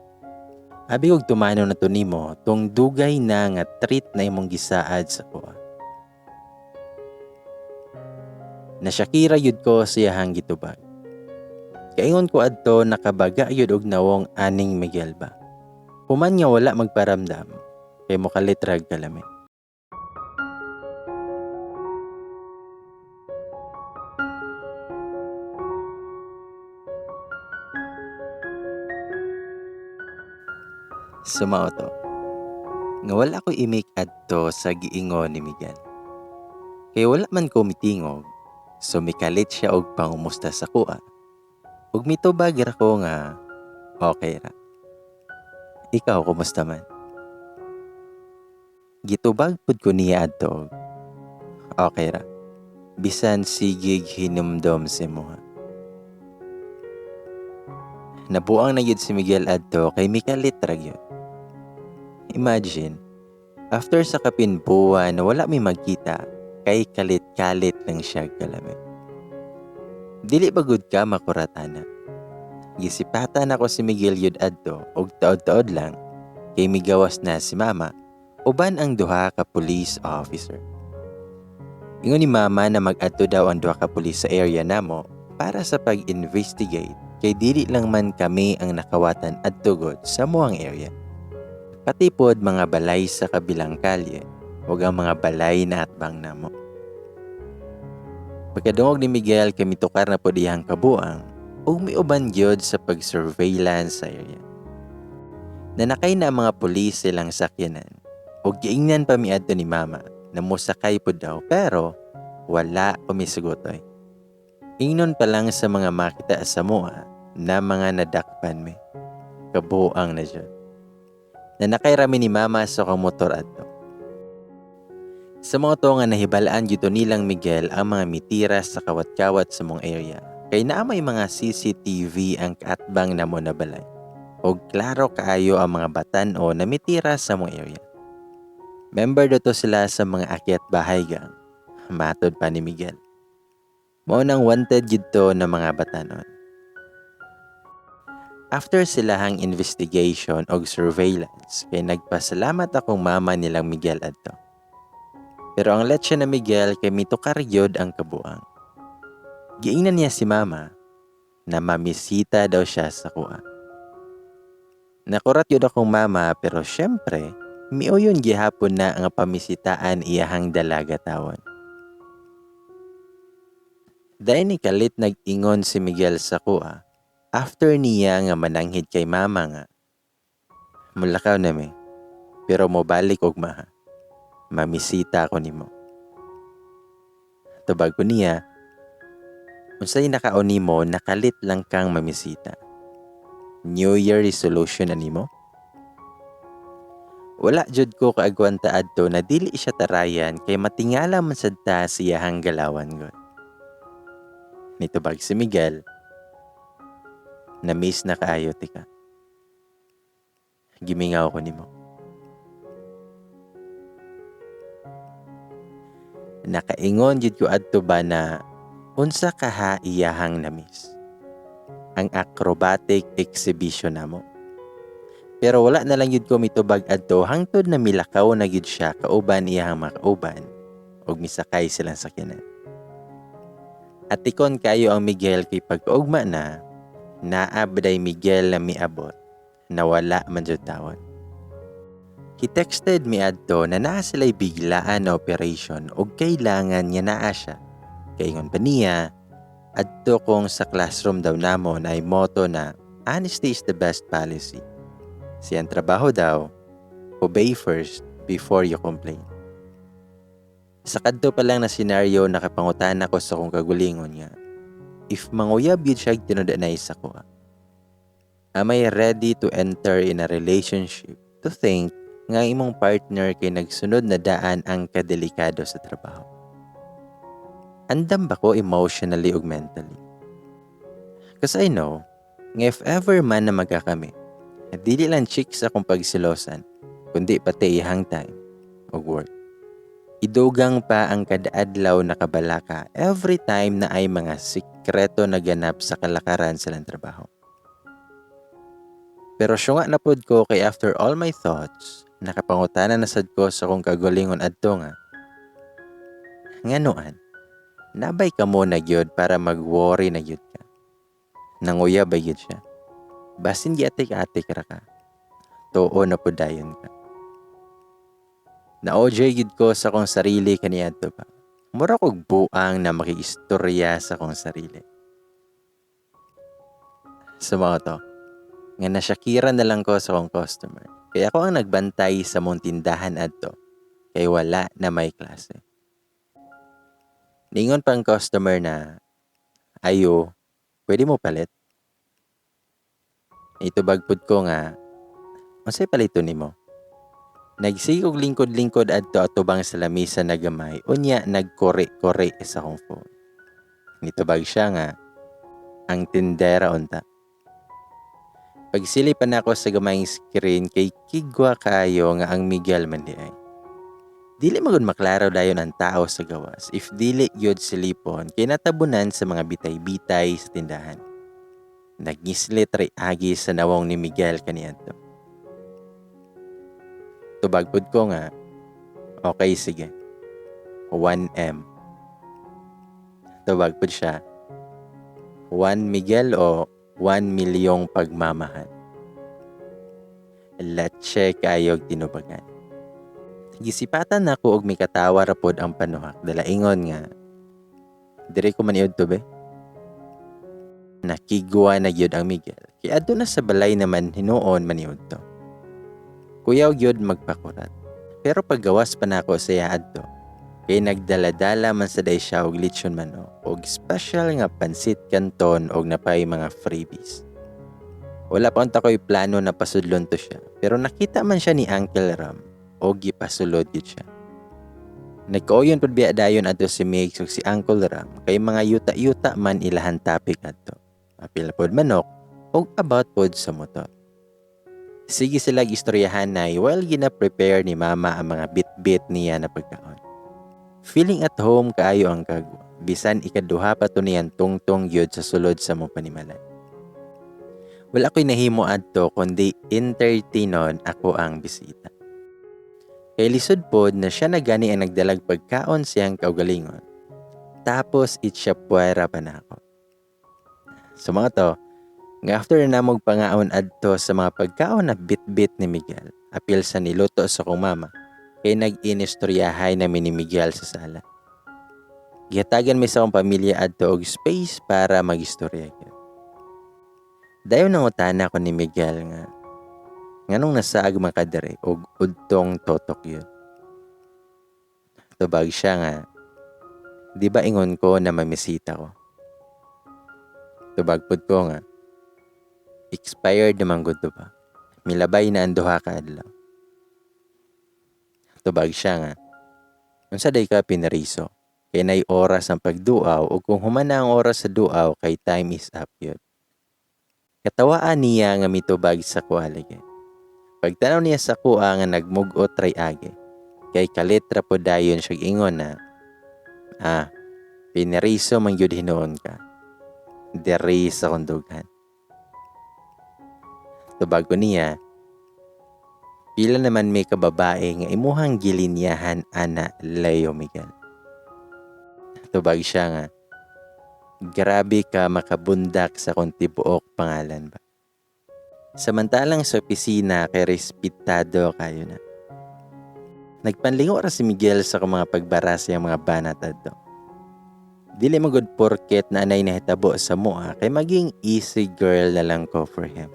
Abi kog tumano na to nimo tong dugay na nga treat na imong gisaad sa kuha. Nasyakira yud ko siyahang gitubag. Kaingon ko adto nakabaga yud og nawong aning Miguel ba. Human nga wala magparamdam kay mokalit rag kalami. Sumao to. Nga wala ko imik adto sa giingon ni Miguel. Kay wala man ko mitingog, so mikalit siya og pangumusta sa kuha. Ug mitubag ra ko nga okay ra. Ikaw kumusta man? Gitubag pud ko niya adto og okay ra. Bisan sigig hinumdom si muha. Nabuang na gyud si Miguel adto kay mikalit ra gyud. Imagine, after sa kapinbuan na wala mi magkita, kay kalit-kalit lang siya kalami. Dili ba gud ka makuratana? Gisipatan ako si Miguel yud adto og taod-taod lang kay migawas na si mama uban ang duha ka police officer. Ingon ni mama na mag-adto daw ang duha ka police sa area namo para sa pag-investigate kay dili lang man kami ang nakawatan adto gud sa muang area. Pati pod mga balay sa kabilang kalye ug ang mga balay na atbang namo. Pagkadungog ni Miguel kay mitukar na pod iyang kabuang ug miuban gyud sa pag-surveillance sa area. Nanakay na ang mga pulis silang sakyanan ug giingnan pa miadto ni mama na mosakay pod daw pero wala kumisugotoy. Ingnon pa lang sa mga makita sa mua na mga nadakpan mi. Kabuang na jud. Nanakay rami ni mama sa akong motor adto. Sa mga to nga nahibalaan gyud nilang Miguel ang mga mitira sa kawat-kawat sa mong area. Kay naa may mga CCTV ang kaatbang namo na balay. Og klaro kaayo ang mga batan-o na mitira sa mong area. Member do to sila sa mga akyat bahay gang. Matod pa ni Miguel. Mao nang wanted gyud to na mga batanon. After silahang investigation og surveillance, kay nagpasalamat akong mama nilang Miguel adto. Pero ang leche na Miguel kay mitukar gyud ang kabuang. Giingnan niya si mama na mamisita daw siya sa kuha. Nakurat yun akong mama pero syempre, miuyon gihapon na ang pamisitaan iyahang dalaga tawon. Dahil ni kalit nag-ingon si Miguel sa kuha, after niya nga mananghid kay mama nga, mulakaw na mi, pero mobalik og maha. Mamisita ako nimo. Tubag ko niya, unsay nakaon nimo, nakalit lang kang mamisita. New Year resolution na nimo? Wala jud ko kaagwanta adto na dili siya tarayan kay matingala man sad ta siyahang galawan god. Nitubag si Miguel, na-miss na kaayo tika. Gimingaw ko nimo. Nakaingon jud ko adto ba na unsa kaha iyahang na-miss? Ang acrobatic exhibition namo. Pero wala na lang jud ko mitubag adto hangtod na milakaw na jud siya kauban iyahang makauban ug misakay silang sakyanan. Atikon kayo ang Miguel kay pagkaugma na, naa baday Miguel na miabot na wala man jud tawon. He texted me adto na naa sila'y biglaan na operation ug kailangan nga naa siya. Kaingon pa niya, adto kong sa classroom daw namo na ay motto na honesty is the best policy. Siyang trabaho daw, obey first before you complain. Sa kadto pa lang na senaryo, nakapangutan ako sa kong kagulingon nga, if manguyab yun siya tinud-anay sa kuha, am I ready to enter in a relationship To think nga imong partner kay nagsunod na daan ang kadelikado sa trabaho. Andam ba ko emotionally ug mentally? 'Cause I know nga if ever man na magkakami, dili lang chicks akong pagsilosan, kundi pati iyahang time ug work. Idugang pa ang kada adlaw na kabalaka every time na ay mga sikreto na ganap sa kalakaran sa ilang trabaho. Pero syunga na pod ko kay after all my thoughts, nakapangutana na sad ko sa akong kaugalingon adto nga, "Nganoan? Naa bay kamo na gyud para mag-worry na gyud ka?" Nanguyab ba gyud siya. Basin giatik-atik ra ka. Tuo na pud dayon ka. Na-OJ gyud ko sa akong sarili kaniadto ba. Mura kog buang na makiistorya sa akong sarili. Sa mao to, nga nasyakiran na lang ko sa akong customer. Kaya ako ang nagbantay sa mong tindahan adto kay wala na may klase. Ningon pang customer na, "Ayo, pwede mo palit?" Itubag pud ko nga, "Unsay palito nimo?" Nagsige og lingkod-lingkod adto atubang sa lamisa na gamay, unya nagkuri-kuri sa akong phone. Nitubag siya nga, "Ang tindera unta." Pagsili pa nako sa gamayng screen kay kigwa kaayo nga ang Miguel man di ay. Dili magud maklaro dayon ang tao sa gawas if dili gyud silipon kay natabunan sa mga bitay-bitay sa tindahan. Nagngislit ray agi sa nawong ni Miguel kaniadto. Tubag pud ko nga, "Okay, sige. 1M." Tubag pud siya, "1 Miguel o 1 milyong pagmamahal?" Latse kaayog tinubagan. Gisipatan nako og mikatawa ra pod ang panuhak dala ingon nga, "Diri ko maniud to, be." Nakigwa na gyud ang Miguel kay adto na sa balay naman hinuon maniud to. Kuyaw gyud magpakurat. Pero paggawas pa nako sa iya adto kay nagdala-dala man sa day siya og lechon manok og special nga pansit canton og napay mga freebies. Wala pa unta ko'y plano na pasudlon to siya, pero nakita man siya ni Uncle Ram og gipasulod gyud siya. Nagkauyon pud biya dayon adto si Migs ug si Uncle Ram kay mga yuta-yuta man ilahan topic adto. Apil pod manok ug about pod sa motor. Sige sila istoryahanay while gina-prepare ni Mama ang mga bit-bit niya na pagkaon. Feeling at home kaayo ang kagwa, bisan ikaduha pa to niyan tungtong gyud sa sulod sa mong panimalay. Wala ko'y nahimo adto kundi entertainon ako ang bisita. Kay lisod pod na siya na gani ang nagdalag pagkaon siyang kaugalingon. Tapos itsiya puwera pa nako. So mao to, nga after na namog pangaon adto sa mga pagkaon na bit-bit ni Miguel, apil sa niluto sa kong mama, kay nag-inistoryahay na ni Miguel sa sala. Gihatagan mi sa akong pamilya adto og space para magistorya gyud. Dayon nangutana ko ni Miguel nga, "Nganong nasaag man ka diri og udtong totok yun?" Tubag siya nga, "Di ba ingon ko na mamisita ko?" Tubag pud ko nga, "Expired naman gud to ba? Milabay na ang 2 ka adlaw." Tubag siya nga, "Unsa day ka pinariso? Kay nay oras ang pagduaw ug kung human na ang oras sa duaw kay time is up yun." Katawaan niya nga mitubag sa kuha lagi. Pagtanaw niya sa kuha nga nagmugot ray agi, kay kalit ra po dayon siya ingon na, "Ah, pineriso man gyud hinuon ka. Diri sa kondughan." Tubag ko niya, "Pila naman may kababae nga imuhang gilinyahan ana, Leo Miguel?" Tubag siya nga, "Grabe ka makabundak sa kong tibuok pangalan ba. Samantalang sa opisina kay respetado kayo na." Nagpanlingo ra si Miguel sa akong mga pagbara sa iyang mga banat adto. Dili magud porket na anay nahitabo sa mua kay maging easy girl na lang ko for him.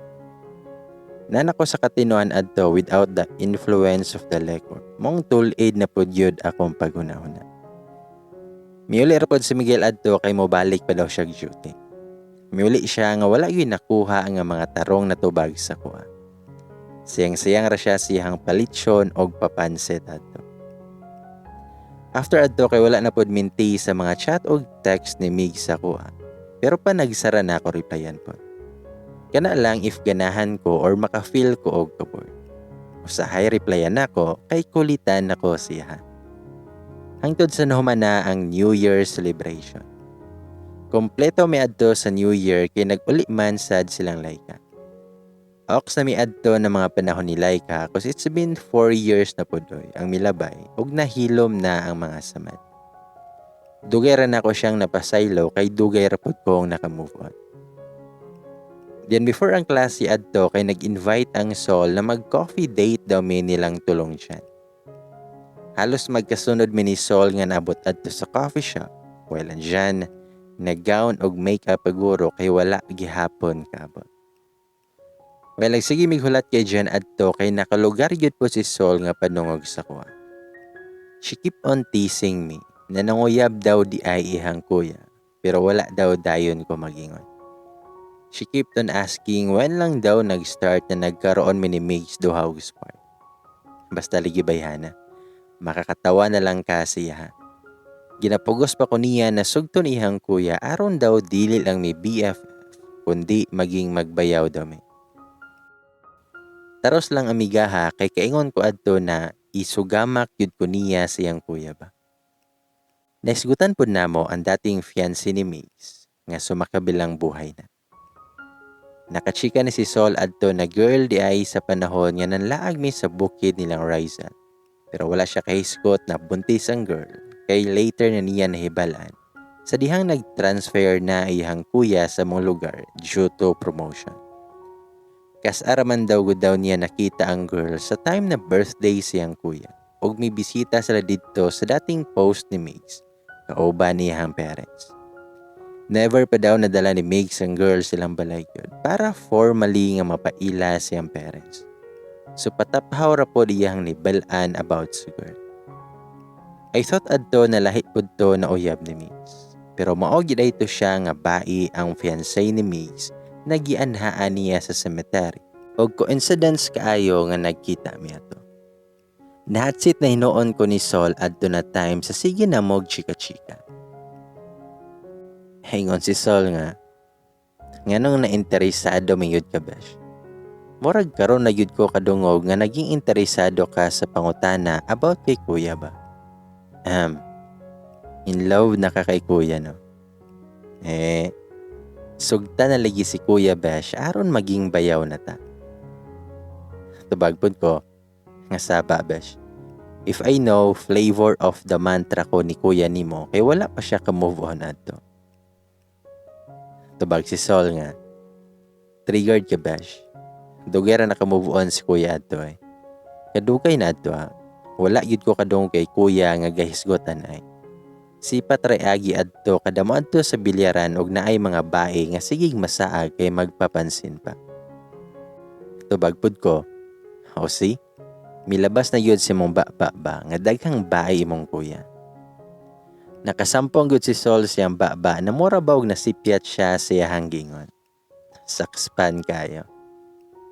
Nana ko sa katinuan adto without the influence of the liquor. Mong tool aid na pud yun akong paghuna-huna. Miuli ra pod si Miguel adto kay mobalik pa daw siya duty. Miuli siya nga wala gyud nakuha ang mga tarong na tubag sa kuha. Sayang-sayang ra siya siyang palitsyon og papansit adto. After adto kay wala na pod minti sa mga chat og text ni Migs sa kuha. Pero pa nagsara na ako replyan pod. Kana lang if ganahan ko or maka-feel ko og kabored. Usahay replyan nako kay kulitan nako siya. Hangtod sa nahuman na ang New Year celebration. Kompleto mi adto sa New Year kay nag-uli man sad silang Laika. Oks na mi adto na mga panahon ni Laika cause it's been 4 years na pod oy ang milabay ug nahilom na ang mga samad. Dugay ra nako siyang napasaylo kay dugay ra pod kong naka-move on. Then before ang klase adto kay nag-invite ang Sol na mag-coffee date daw mi nilang tulong dyan. Halos magkasunod mi ni Sol nga naabot adto sa coffee shop. While andyan, nag-gown og makeup paguro kay wala gihapon kaabot. Well, sige mighulat kay Jen adto kay nakalugar gyud po si Sol nga padungog sa kuha. She keep on teasing me na nanguyab daw di ay ihang kuya pero wala daw dayon ko magingon. She kept on asking when lang daw nag-start na nagkaroon mi ni Migs duha og spark. Basta ligi bayhana. Makakatawa na lang kasi ha. Ginapugos pa ko niya na sugton ihang kuya aron daw dili lang mi BFF kundi maging magbayaw daw mi. Taros lang amiga ha kay kaingon ko adto na isugamak yun ko niya siyang kuya ba. Naisgutan pud namo ang dating fiancé ni Migs nga sumakabilang buhay na. Nakachika ni si Sol adto na girl di ay sa panahon nga nanlaag mi sa bukid nilang Rizal. Pero wala siya kahisgot na buntis ang girl kay later na niya nahibalan sa dihang nag-transfer na iyang kuya sa mong lugar due to promotion. Kas-araman daw gud daw niya nakita ang girl sa time na birthday siyang kuya ug may bisita sila didto sa dating post ni Migs kauban niyang parents. Never pa daw nadala ni Migs ang girl silang balay gyud para formally nga mapaila siyang parents. So pataphaw ra pod iyang nibal-an about sa girl. I thought adto na lahi pod to na uyab ni Migs. Pero mao gid ay to siya nga bai ang fiancé ni Migs na gianhaan niya sa cemetery. Og coincidence kaayo nga nagkita mi ato. Nahatsit na hinuon ko ni Sol adto na time sa sige na mog chika-chika. Hingon si Sol nga, nganong na-interesado mayud ka, besh? Murag karon na gyud ko kadungog nga naging interesado ka sa pangutana about kay kuya ba? In love na ka kay kuya, no? Eh, sugta na lagi si Kuya Besh aron maging bayaw na ta. Tubag pud ko, nga saba Besh. If I know flavor of the mantra ko ni kuya nimo, kay wala pa siya ka-move on adto. Tubag si Sol nga, triggered ka, Besh. Dugay ra naka-move on si kuya adto eh. Kadugay na adto ha. Wala gyud ko kadungog kay kuya nga gahisgotan ay. Sipat ray agi adto kada moadto sa bilyaran og naay mga bae nga sigig masaag kay magpapansin pa. Tubag pud ko, o see, milabas na gyud si mong baba ba nga daghang bae imong kuya. Nakasampong gud si Sol siyang baba na mura ba og nasipyat siya sa iyahang gingon. Sakspan kayo.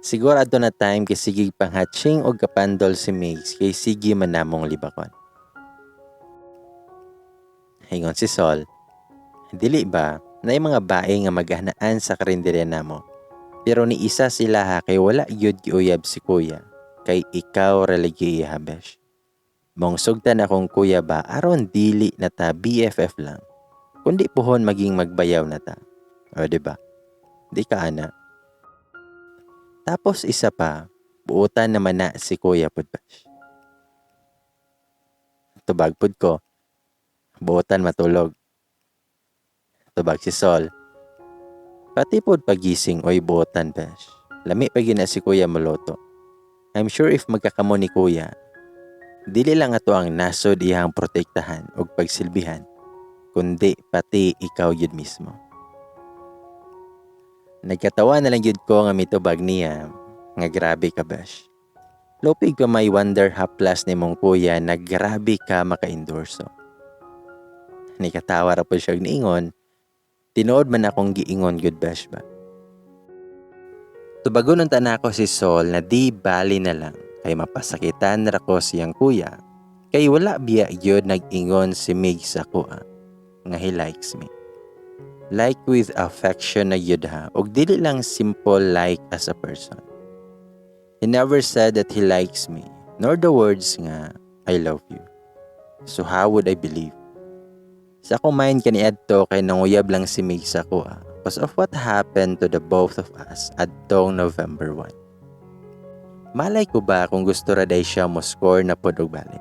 Siguro adto na time kay sige panghatching og kapandol si Migs kay sige man namong libakon. Ingon si Sol, dili ba na mga bae nga maghanaan sa karinderya namo. Pero ni isa sila ha kay wala gyud giuyab si kuya kay ikaw ra lagi iya, besh. Mong sugtan akong kuya ba aron dili na ta BFF lang. Kundi puhon maging magbayaw na ta. O di ba? Di ka ana. Tapos isa pa, buutan naman na si kuya pud, besh. Tubag pud ko, buutan matulog. Tubag si Sol, pati pod pagising oy buutan, besh. Lami pa gyud na si kuya moluto. I'm sure if magkakamo ni kuya, dili lang ato ang nasod iyang protektahan og pagsilbihan, kundi pati ikaw yun mismo. Nagkatawa na lang yun ko nga mitubag niya nga grabe ka, besh. Lupig pa may wonder haplas ni mong kuya na grabe ka maka-endorso. Nikatawa ra po siya og niingon, tinuod man akong giingon gud, besh ba. Tubagon unta nako si Sol na di bali na lang kay mapasakitan ra ko siyang kuya kay wala biya gyud nag-ingon si Migs sa akoa nga he likes me. Like with affection na gyud ha, og dili lang simple like as a person. He never said that he likes me, nor the words nga "I love you." So how would I believe? Sa akong mind kaniadto kay nanguyab lang si Migs sa akoa because of what happened to the both of us adtong November 1. Malay ko ba kung gusto ra day siya mo score na pod og balik.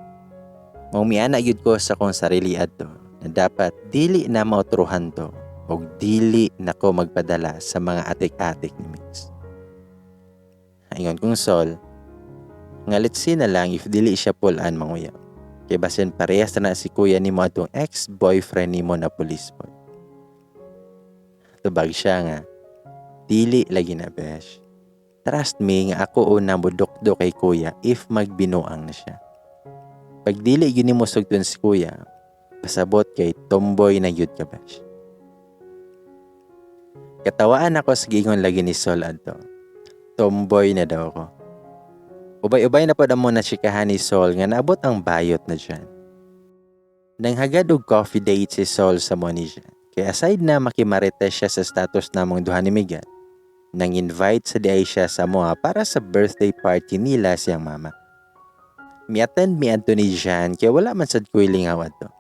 Mao miana gyud ko sa akong sarili adto na dapat dili na maotruhan to og dili na ko magpadala sa mga atik-atik ni Migs. Ingon kong Sol, nga let's see na lang if dili siya pulan manguyab. Kay basin parehas na si kuya nimo atong ex-boyfriend nimo na police boy. Tubag siya nga, "Dili lagi na, besh. Trust me nga ako una mudukdo kay kuya if magbinuang na siya. Pag dili gyud nimo sugton si kuya, pasabot kay tomboy na gyud ka, besh." Katawaan ako sa giingon lagi ni Sol adto. Tomboy na daw ako. Ubay-ubay na pod amo na chikahan ni Sol nga naabot ang bayot na dyan. Nanghagad og coffee date si Sol sa mo ni Jan. Kaya aside na makimarites siya sa status namong duha ni Miguel, nang invite sa diay siya sa moa para sa birthday party nila siyang mama. Mi-attend mi adto ni Jan kaya wala man sad ko'y lingaw adto.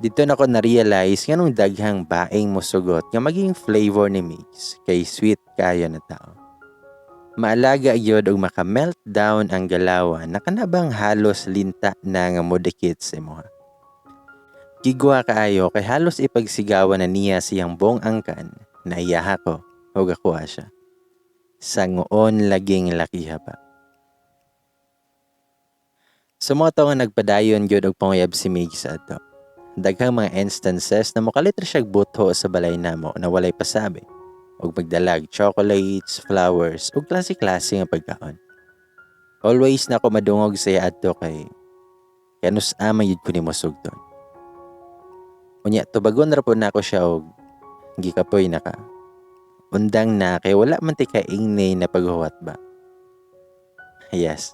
Dito na ko na-realize nga nung daghang baeng mosugot nga maging flavor ni Migs kay sweet kayo na tao. Maalaga gyud og maka-meltdown ang galawan na kanabang halos linta na nga modikit sa imuha. Gigwa kaayo kay halos ipagsigawan na niya siyang buong angkan na iyaha ko ug akoa siya. Sangoon laging lakiha pa. Sumao to nga nagpadayon gyud og panguyab si Migs adto. Daghang mga instances na mokalit ra siyag butho sa balay namo na walay pasabi ug magdalag chocolates, flowers ug klase-klase nga pagkaon. Always na ako madungog sa iya adto kay kanus-a man gyud ko nimo sugton. Unya tubagon ra pod nako siya og gikapoy na ka. Undang na kay wala man ti kaingni na paghuwat ba. Yes.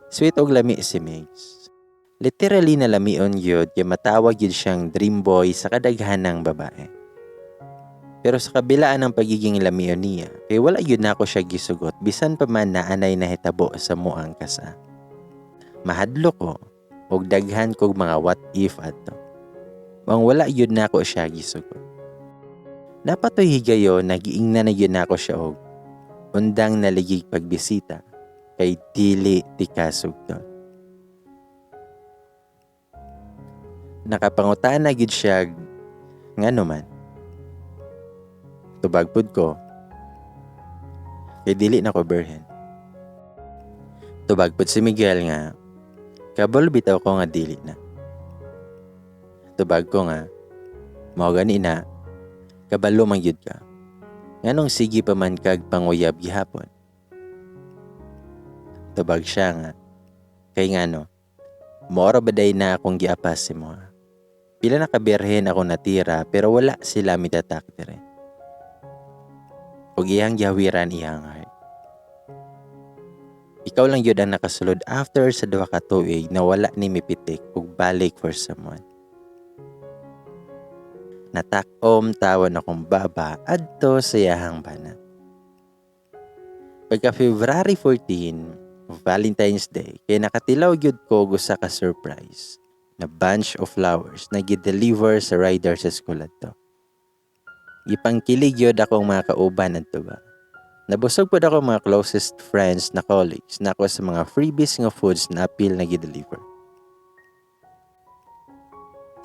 Sweet og lami si Migs. Literally na lamion gyud kay matawag gyud siyang dream boy sa kadaghanang babae. Pero sa kabilaan ng pagiging lamion niya, kay wala gyud nako siya gisugot bisan pa man naanay nahitabo sa muang kasa. Mahadlok ko og daghan kog mga what if adto. Maong wala gyud nako siya gisugot. Napatoy higayon nagiingnan na gyud nako siya og undang naligig pagbisita kay dili ti kasugton. Nakapangutana gyud siya ngano man. Tubag pud ko kay dili na ko birhen. Tubag pud si Miguel nga kabalo bitaw ko nga dili na. Tubag ko nga mao gani na kabalo man gyud ka. Nganong sige pa man kag panguyab gihapon. Tubag siya nga kay ngano mora ba day na akong giapas si mo. Pila na kabirhen ako natira pero wala sila mitatak dire. Ug iyang gihawiran iyang heart. Ikaw lang gyud ang nakasulod after sa 2 ka tuig na wala ni mipitik ug balik for someone. Natakom tawon akong baba adto sa iyahang bana. Pagka February 14, Valentine's Day, kay nakatilaw gyud ko og usa ka surprise na bunch of flowers na gi-deliver sa rider sa school adto. Gipangkilig gyud akong mga kauban adto ba. Nabusog pod ako mga closest friends na colleagues nako sa mga freebies nga foods na apil na gi-deliver.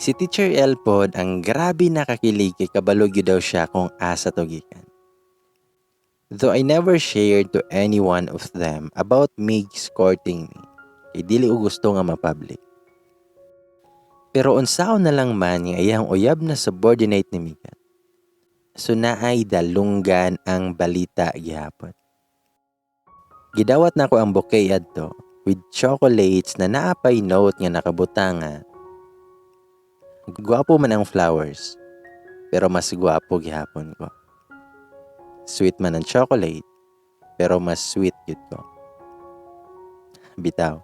Si Teacher L pod ang grabe nakakilig kay kabalo gyud daw siya kung asa to gikan. Though I never shared to any one of them about Migs courting me, kay dili ko gusto nga ma-public. Pero unsaon na lang man nga iyang uyab na subordinate ni Miguel. So naay dalunggan ang balita gihapon. Gidawat na ko ang bouquet adto with chocolates na naapay note nga nakabutang nga gwapo man ang flowers, pero mas gwapo gihapon ko. Sweet man ang chocolate, pero mas sweet gyud ko. Bitaw.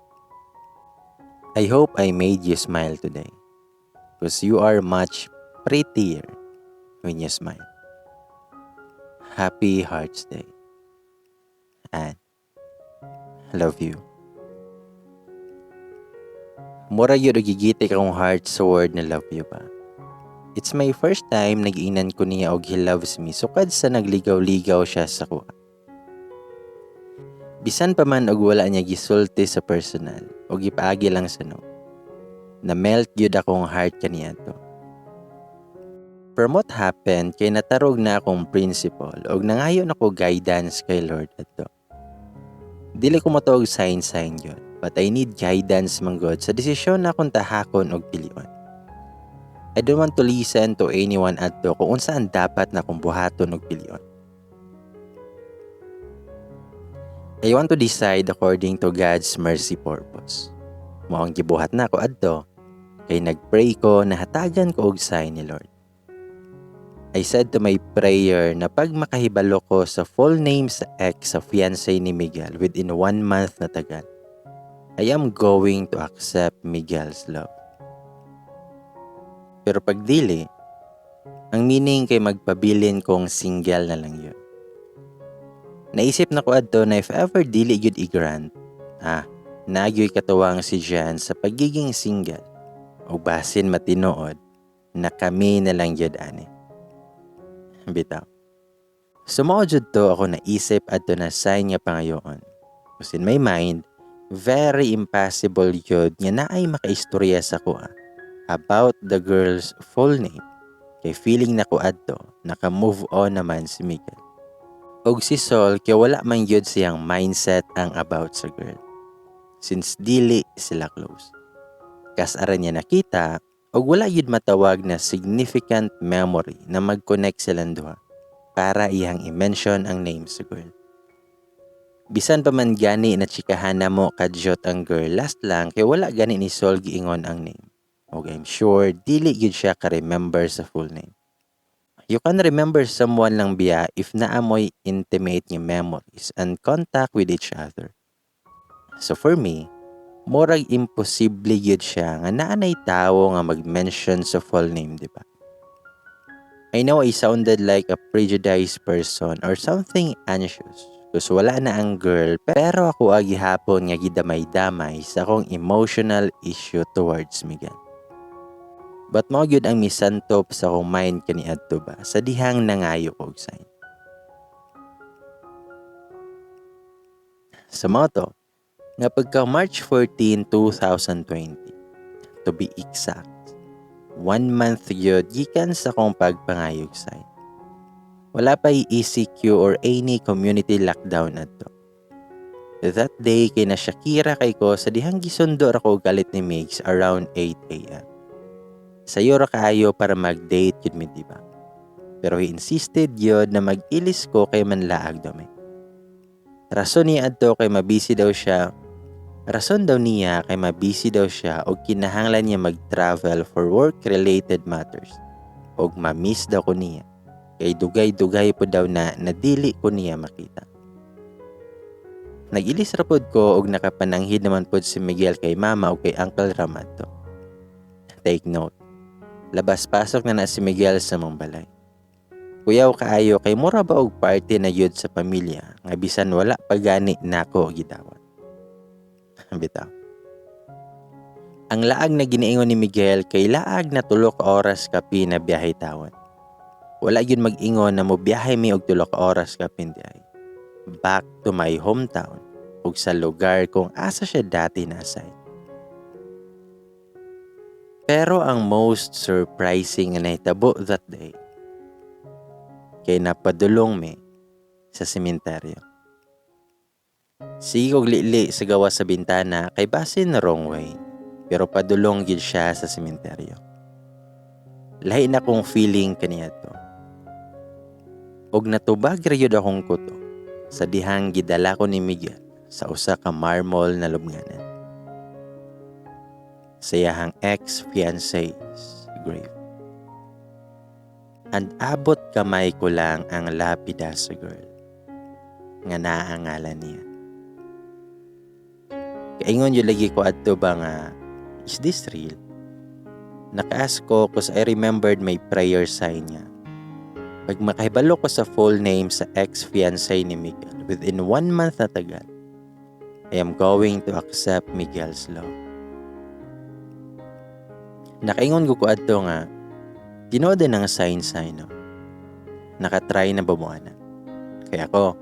I hope I made you smile today, 'cause you are much prettier when you smile. Happy Hearts Day. And love you. Mura gyud og gigitik akong heart sa word na "love you" ba. It's my first time nag-ingnan ko niya og he loves me sukad sa nagligaw-ligaw siya sa akoa. Bisan pa man og wala niya gisulti sa personal o gipaagi lang sa note, na-melt gyud akong heart kaniadto. From what happened kay natarog na akong principle og nangayo nako guidance kay Lord adto. Dili ko motuo og sign-sign gyud, but I need guidance man gud sa desisyon na akong tahakon og pilion. I don't want to listen to anyone adto kung unsa ang dapat na akong buhaton og pilion. I want to decide according to God's mercy purpose. Mao ang gibuhat nako adto kay nagpray ko na hatagan ko og sign ni Lord. I said to my prayer na pag makahibalo ko sa full name sa ex sa fiancé ni Miguel within one month na tagal, I am going to accept Miguel's love. Pero pag dili, ang meaning kay magpabilin kong single na lang yun. Naisip na ko adto na if ever dili gyud i-grant, naa gyoy katuwang si Jan sa pagiging single o basin matinuod na kami na lang gyud ani. Bitaw. So mao jud to ako naisip adto na sign nga pangayoon. Because in my mind, very impossible yun nga naay makaistorya sa akoa about the girl's full name. Kay feeling nako adto, naka-move on naman si Miguel. Og si Sol kay wala man gyud siyang mindset ang about sa girl, since dili sila close. Kas-aran niya nakita og wala gyud matawag na significant memory na mag-connect silang duha para iyang i-mention ang name sa girl. Bisan pa man gani na tsikahan namo kadyot ang girl last lang kay wala gani ni Sol giingon ang name. Og I'm sure dili gyud siya ka-remember sa full name. You can remember someone lang biya if naa moy intimate nga memories and contact with each other. So for me, murag imposible gyud siya nga naa nay tawo nga mag-mention sa full name, di ba? I know I sounded like a prejudiced person or something anxious because wala na ang girl, pero ako gihapon nga gidamay-damay sa akong emotional issue towards Miguel. But mao gyud ang misantop sa akong mind kaniadto ba sa dihang nangayo og sign. Sa mao to, nga pagka March 14, 2020, to be exact, one month gyud gikan sa akong pagpangayog sign. Wala pa ECQ or any community lockdown adto. That day kay na Shakira kay ko sa dihang gisundo ra ko galit ni Migs around 8 a.m. Sayo ra kaayo para mag-date yun mi, diba? Pero he insisted yun na mag-ilis ko kay manlaag daw mi. Rason niya adto kay mabisi daw siya. Rason daw niya kay mabisi daw siya og kinahanglan niya mag-travel for work-related matters. Og ma-miss daw ko niya. Kay dugay-dugay po daw na nadili ko niya makita. Nag-ilis ra pod ko og nakapananghid naman pod si Miguel kay mama o kay Uncle Ram adto. Take note. Labas-pasok na na si Miguel sa mong balay. Kuyaw kaayo kay mura ba og party na yun sa pamilya nga bisan wala pa gani nako gidawat. Bitaw. Ang laag na giniingon ni Miguel kay laag na 3 ka oras kapin na biyahe tawon. Wala gyud mag-ingon na mobiyahe mi og 3 ka oras kapin diay. Back to my hometown ug sa lugar kung asa siya dati na-assign. Pero ang most surprising nga nahitabo that day kay napadulong mi sa sementeryo. Sige kog lili sa gawas sa bintana kay basin wrong way, pero padulong gid siya sa sementeryo. Lahi na kong feeling kaniadto. Og natubag ra gyud akong kuto sa dihang gidala ko ni Miguel sa usa ka marmol na lubnganan, sa iyahang ex-fiancé's grave. And abot kamay ko lang ang lapida sa girl. Nga naa ang ngalan niya. Kaingon gyud lagi ko adto ba nga, "Is this real?" Naka-ask ko 'cause I remembered my prayer sign niya. Pag makahibalo ko sa full name sa ex-fiancé ni Miguel within one month na tagal, I am going to accept Miguel's love. Nakaingon ko adto nga, "Tinuod ang sign sign, no? Nakatry na ba mo ana?" Kaya ako,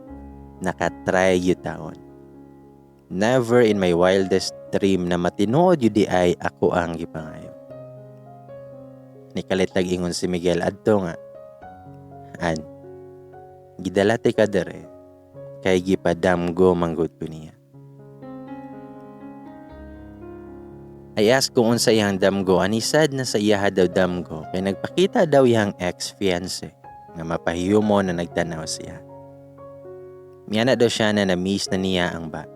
nakatry gyud taon. Never in my wildest dream na matinuod gyud diay ako ang gipangayo. Nikalit nag-ingon si Miguel adto nga, "An, gidala ka dere, kay gipadamgo manggod ko niya." I asked kung unsa iyang damgo and he said na sa iyaha daw damgo kay nagpakita daw iyang ex-fiancé nga mapahiyumo na nagtanaw siya. Miyana daw siya na na-miss na niya ang bae.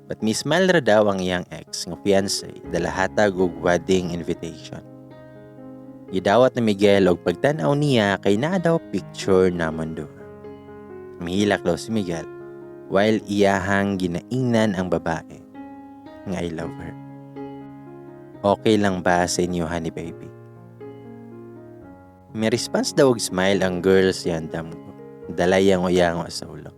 But mi-smile ra daw ang iyang ex nga fiancé dalahatag og wedding invitation. Gidawat ni Miguel og pagtan-aw niya kay naa daw picture namon duha. Mihilak daw si Miguel while iyahang ginaingnan ang babae nga "I love her. Okay lang ba sa inyo, honey baby?" May response daw og smile ang girl siyang damgo. Dalay ang uyango sa ulo.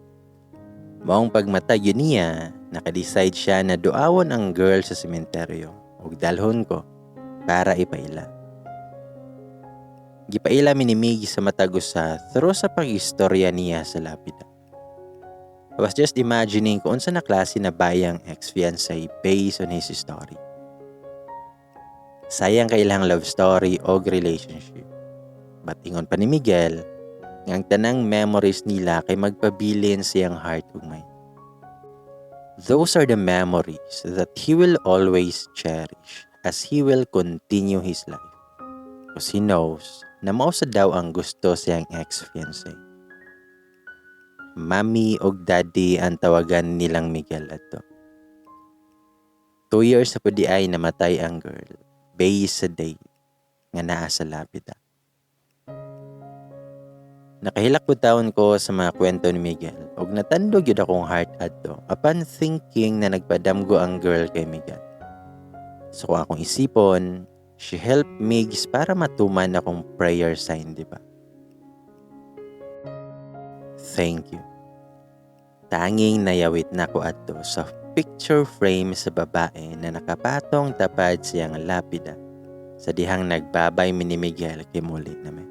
Maong pagmata gyud niya, naka-decide siya na duawon ang girl sa sementeryo ug dalhon ko para ipaila. Gipaila mi ni Mig sa matag usa through sa pag-istorya niya sa lapida. I was just imagining kung unsa na klase na bayang ex-fiancé based on his story. Sayang kay ilang love story og relationship. But ingon pa ni Miguel, nga ang tanang memories nila kay magpabilin siyang heart ug mind. Those are the memories that he will always cherish as he will continue his life. 'Cause he knows na mao sa daw ang gusto siyang ex-fiancé. Mommy og daddy ang tawagan nilang Miguel adto. 2 years na pud diay namatay ang girl based sa date nga naa sa lapida. Nakahilak pud taon ko sa mga kwento ni Miguel ug natandog gyud akong heart adto upon thinking na nagpadamgo ang girl kay Miguel. So kung akong isipon, she helped Migs para matuman akong prayer sign, di ba? Thank you. Tanging nayawit na ko adto sa picture frame sa babae na nakapatong tapad siyang lapida sa dihang nagbabay mi ni Miguel kay muli na mi.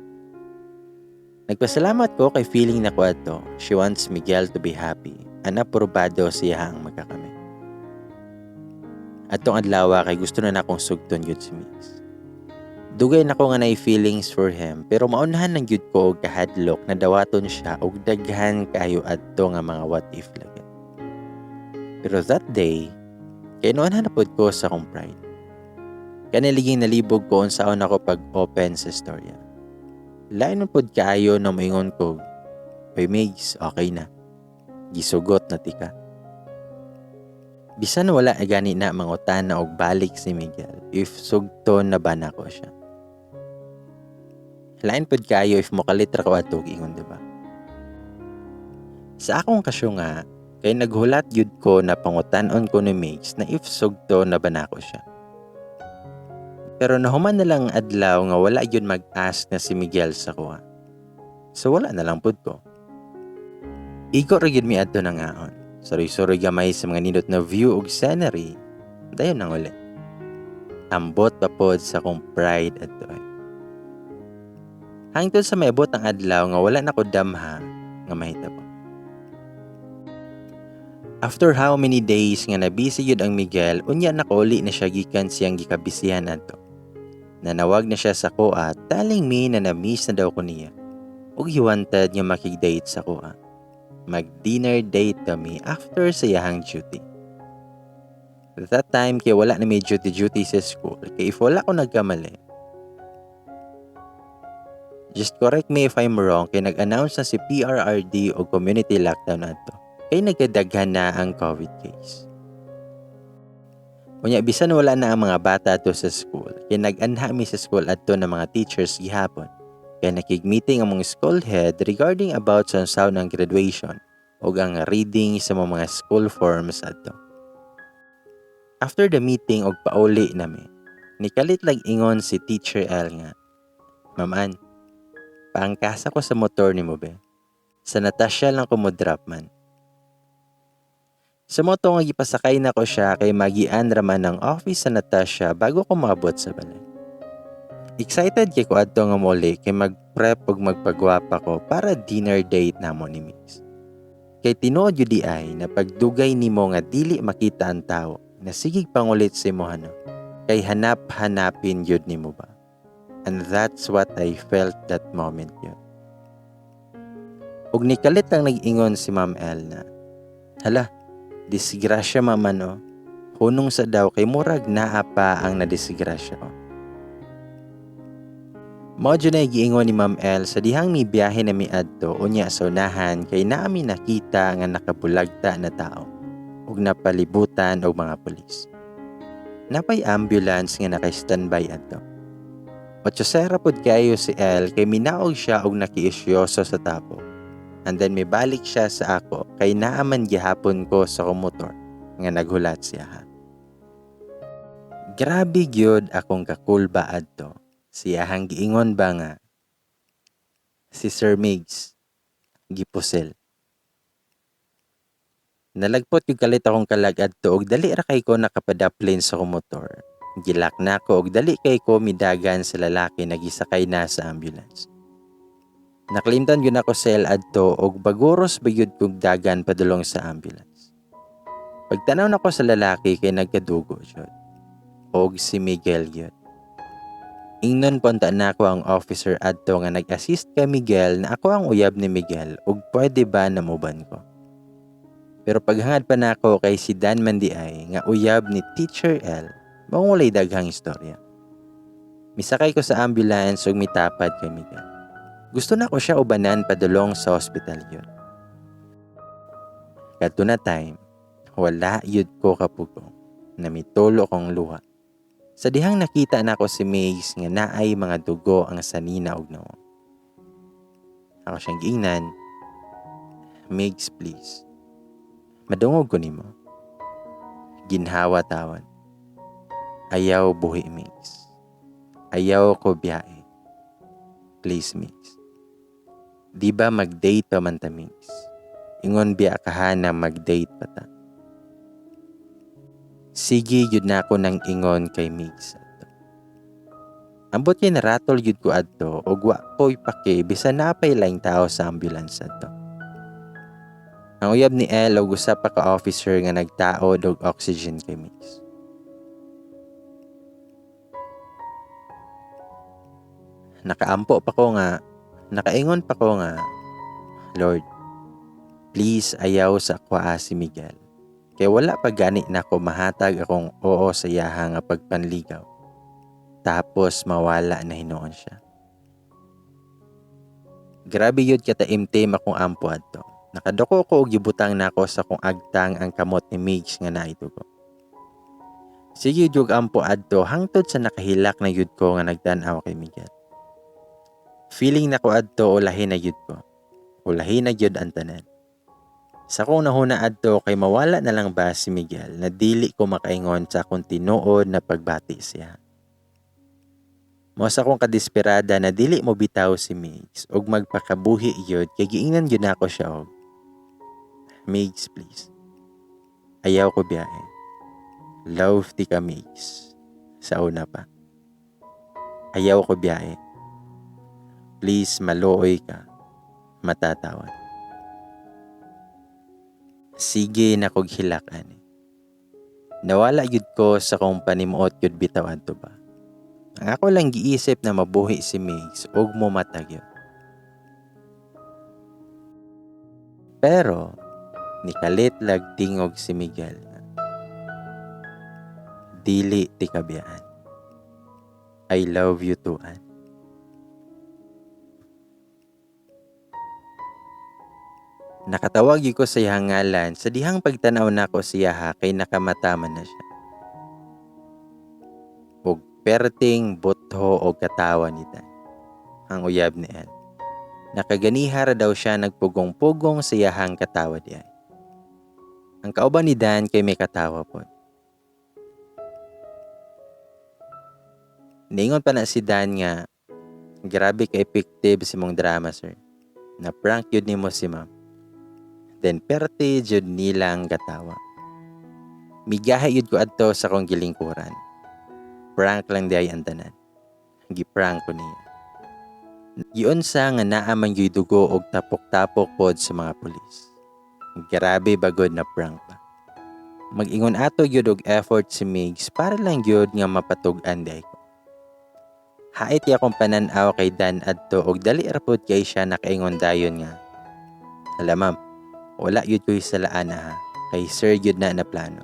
Nagpasalamat ko kay feeling na ko adto, she wants Miguel to be happy and aprobado siya ang magkakami. Atong adlaw kay gusto na nakong sugton gyud si Migs. Dugay na ko nga naay feelings for him pero maunhan lang gyud ko og kahadlok na dawaton siya og daghan kaayo adto nga mga what if lagi. Pero that day, kay naunhan na pod ko sa akong pride. Kaniliging nalibog ko unsaon ako pag-open sa istorya. Lain man pod kaayo na moingon ko, "Oy Migs, okay na. Gisugot na tika." Bisan wala gani na mangutana og balik si Miguel if sugton na ba nako siya. Lain pod kaayo if mokalit ra ko adto og ingon, di ba? Sa akong kasyunga, kay naghulat gyud ko na pangutan-on ko ni Migs na if sugto na ba nako siya. Pero nahuman na lang ang adlaw nga wala gyud mag-ask na si Miguel sa kuha. So wala na lang pud ko. Igo ra gyud mi adto nangaon. Suroy-suroy gamay sa mga nindot na view ug scenery. Dayon nang uli. Ambot pa pod sa akong pride adto ay. Hangtod sa maibot ang adlaw nga wala na ko damha nga mahitabo. After how many days nga nabisi gyud ang Miguel, unya nakauli na siya gikan siyang gikabisihan adto. Nanawag na siya sa kuha telling me na na-miss na daw ko niya ug he wanted nga makig-date sa kuha. Mag-dinner date kami after sa iyahang duty. That time kay wala na may duty-duty sa school kay if wala ko nagkamali, just correct me if I'm wrong, kay nag-announce na si PRRD og community lockdown adto kay nagkadaghan na ang COVID case. Unya bisan wala na ang mga bata ato sa school, kay nag-anha mi sa school adto ng mga teachers gihapon. Kay nakig-meeting ang mga school head regarding about sa unsaon ang graduation ug ang reading sa mga school forms adto. After the meeting og pauli nami, nikalit lag ingon si Teacher L nga, "Ma'am Ann, paangkasa ko sa motor nimo be. Sa Natasha lang ko mo drop man." Sa moto nga gipasakay na ko siya kay magian raman ang office sa Natasha bago ko maabot sa balay. Excited kay ko adto nga muli kay mag-prep ug magpagwapa ko para dinner date namo ni Migs. Kay tinuod yun diay na pagdugay nimo nga dili makita ang tao na sigig pangulit sa imo no, kay hanap-hanapin yun nimo ba. And that's what I felt that moment yun. Ug nikalit lang nag-ingon si Ma'am L na, "Hala, disgrasya mama no. Hunong sa daw kay murag naa pa ang nadisgrasya ko." Mao jud na giingon ni Ma'am L sa dihang mibiyahe na mi adto unya sa unahan kay naa mi nakita nga nakabulagta na tao ug napalibutan og mga pulis. Napay ambulance nga naka-standby adto. Otsosera pod kaayo si L kay minaog siya og nakiisyoso sa tapo. And then mibalik siya sa ako kay naaman gihapon ko sa motor nga naghulat siya ha. Grabe gyud akong kakulba adto. Siyahang giingon ba nga si Sir Migs gipusil. Nalagpot yung kalit akong kalag adto og dali ra kay ko nakapadaplin sa akong motor. Gilak na ko og dali kay ko midagan sa lalaki na gisakay na sa ambulance. Nakalimtan gyud ako sa L adto og baguros ba gyud kog dagan padulong sa ambulance. Pagtanaw nako sa lalaki kay nagkadugo jud. Og si Miguel gyud. Ingnon punta na ako ang officer adto nga nag-assist kay Miguel na ako ang uyab ni Miguel ug pwede ba na muban ko. Pero paghangad pa nako kay si Dan man diay nga uyab ni Teacher L, maong walay daghang istorya. Misakay ko sa ambulance ug mitapad kay Miguel. Gusto na ko siya ubanan padulong sa hospital yun. Kadto na time, wala yun ko kapugong na mitulo kong luha. Sa dihang nakita nako si Migs nga naay mga dugo ang sanina og nawong. Ako siyang giingnan, "Migs, please. Madungog ko nimo." Ginhawa tawon. "Ayaw buhi, Migs. Ayaw ko biyahe. Please, Migs. Di ba mag-date pa man ta, Migs? Ingon biya ka na mag-date pa ta." Sige yun na ako nang ingon kay Migs adto. Ambot kay naratol yun ko adto og wa ko'y pake bisan napay laing tao sa ambulance adto. Ang uyab ni El og usa pa ka officer nga nagtaod og oxygen kay Migs. Nakaampo pa ko nga, nakaingon pa ko nga, "Lord, please ayaw sa akoa si Miguel. Kay wala pa gani nako mahatag akong oo sa iyaha nga pagpanligaw. Tapos mawala na hinuon siya." Grabe yun kataimtim akong ampo adto. Nakadoko ko og gibutang nako sa akong agtang ang kamot ni Migs nga naitugo. Sige jud ampo adto hangtod sa nakahilak na yud ko nga nagtan-aw kay Miguel. Feeling nako adto ulahin na yud ko. Ulahin na yud ang tanan. Sa akong nahuna adto kay mawala na lang ba si Miguel na dili ko makaingon sa akong tinuod na pagbati siya. Mao sa akong kadesperada na dili mo bitaw si Migs og magpakabuhi yun kay giingnan yun ako siya og, "Migs, please. Ayaw ko biyahe. Love ti ka, Migs. Sa una pa. Ayaw ko biyahe. Please maluoy ka. Matatawad." Sige na kog hilak ani. Nawala gyud ko sa kong panimuot gyud bitaw adto ba. Ang ako lang giisip na mabuhi si Migs ug momatag yun. Pero nikalit lag tingog si Miguel. "Dili ti kabiyaan. I love you too, Ann." Nakatawag gyud ko sa iyang ngalan sa dihang pagtan-aw nako siya ha kay nakamata man na siya. Og perting butho og katawa ni Dan. Ang uyab ni El. Nakaganiha ra daw siya nagpugong-pugong sa iyahang katawa diay. Ang kauban ni Dan kay may katawa pod. Niingon pa na si Dan nga, grabe ka effective si mong drama, sir. Na prank yun nimo si ma'am. Then perte jud nila ang katawa. Migahi yun ko adto sa akong gilingkuran. Prank lang di ay ang tanan. Giprank ko niya. Giunsa nga naa man gyud dugo og tapok-tapok pod sa mga pulis. Grabe bagod na prank ba. Mag-ingon ato gyud og effort si Migs para lang gyud nga mapatug-an di ko. Hait akong panan-aw kay Dan adto og dali ra pod kay siya nakaingon dayon nga, "Hala ma'am, wala gyud ko'y salaan ha, kay sir gyud na plano."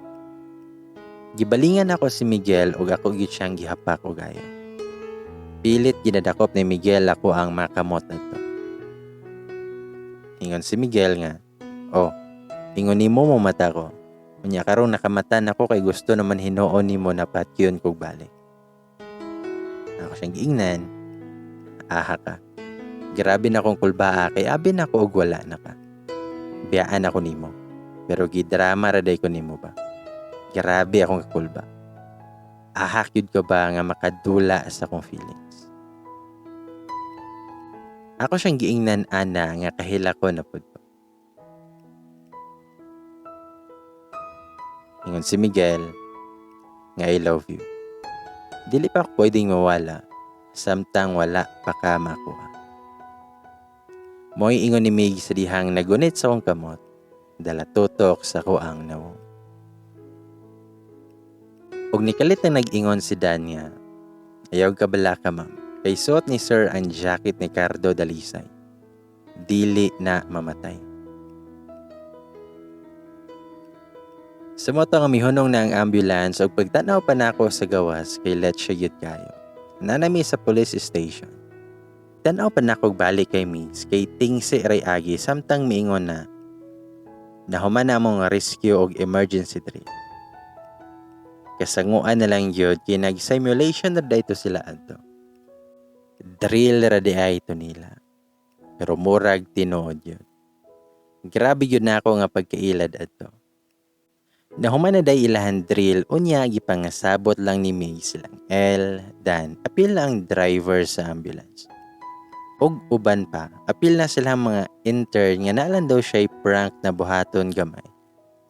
Gibalingan ako si Miguel og ako gyud siyang gihapak og ayo. Pilit ginadakop ni Miguel ako ang makamot adto. Ingon si Miguel nga, "Oh, ingon nimo mo mata ko. Unya karon nakamata nako kay gusto naman hinuon nimo na patyon kog balik." Ako siyang giingnan, "Aha ka. Grabe na akong kulbaa kay abi na ko og wala na ka. Biyaan ako nimo. Pero gidrama ra day ko nimo ba. Grabe akong kakulba. Ahak yun ko ba nga makadula sa akong feelings." Ako siyang giingnan ana nga kahila ko na pud ko. Ingon si Miguel nga I love you. Dili pa ako pwedeng mawala samtang wala pa ka makuha. Mo'y ingon ni Mig sa dihang nagunit sa akong kamot, dala tutok sa ko ang nawong. Og nikalit na nag-ingon si Dan nga, "Ayaw ka bala ka ma'am, kay suot ni sir ang jacket ni Cardo Dalisay. Dili na mamatay." Sumuto nga mihunong na ang ambulance og pagtanaw pa nako sa gawas kay let siya gyud kayo. Nanami sa police station. Tanaw pa nako balik kay Migs kay tingsi ray agi samtang miingon na nahuman na among rescue og emergency drill. Kasanguan na lang gyud kay nag-simulation na dayto sila adto. Drill ra di ay to nila. Pero murag tinuod gyud. Grabe gyud nako nga pagkailad adto. Nahuman na day ilahan drill, unya gipangasabot lang ni May silang L, Dan, apil na ang driver sa ambulance. Og uban pa, apil na silang mga intern nga naalan daw siya'y prank na buhaton gamay.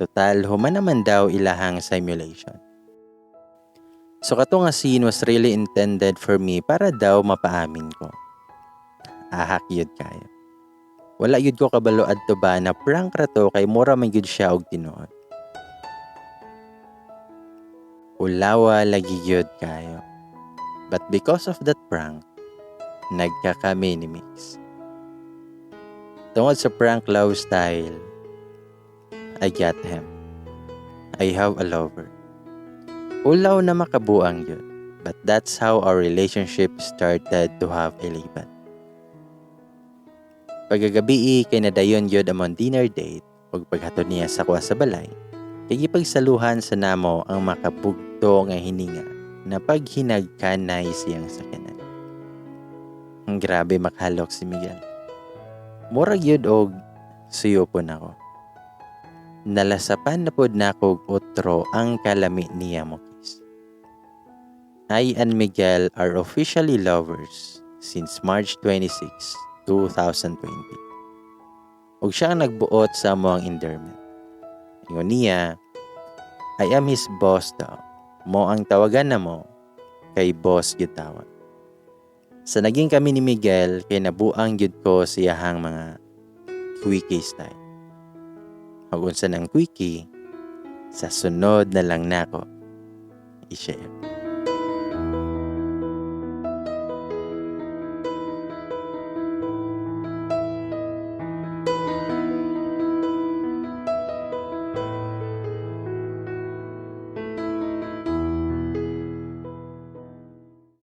Total, human naman daw ilahang simulation. So kato nga scene was really intended for me para daw mapaamin ko. Ahak yun kayo. Wala yun ko kabalo adto ba na prank ra to kay mura man yun siya og tinuod. Ulawa lagi yun kayo. But because of that prank, nagkakami ni Mix. Tungod sa prank love style, I got him. I have a lover. Ulaw na makabuang yun. But that's how our relationship started to have a label. Pagkagabi kay nadayon yun among dinner date ug paghatod niya sa kuha sa balay, kay gipagsaluhan sa namo ang makabugto nga hininga na paghinagkanay siyang sakyanan. Grabe makahalok si Miguel. Murag yun og suyopon ako. Nalasapan na pod nako og otro ang kalami niya mo kiss. I and Miguel are officially lovers since March 26, 2020. Ug siya ang nagbuot sa among endearment. Ingon niya, I am his boss daw. Mo ang tawagan na mo, kay boss gyud tawag. Sa naging kami ni Miguel, kay nabuang gyud ko siyahang mga quickie style. Ug unsa nang quickie, sa sunod na lang nako i-share.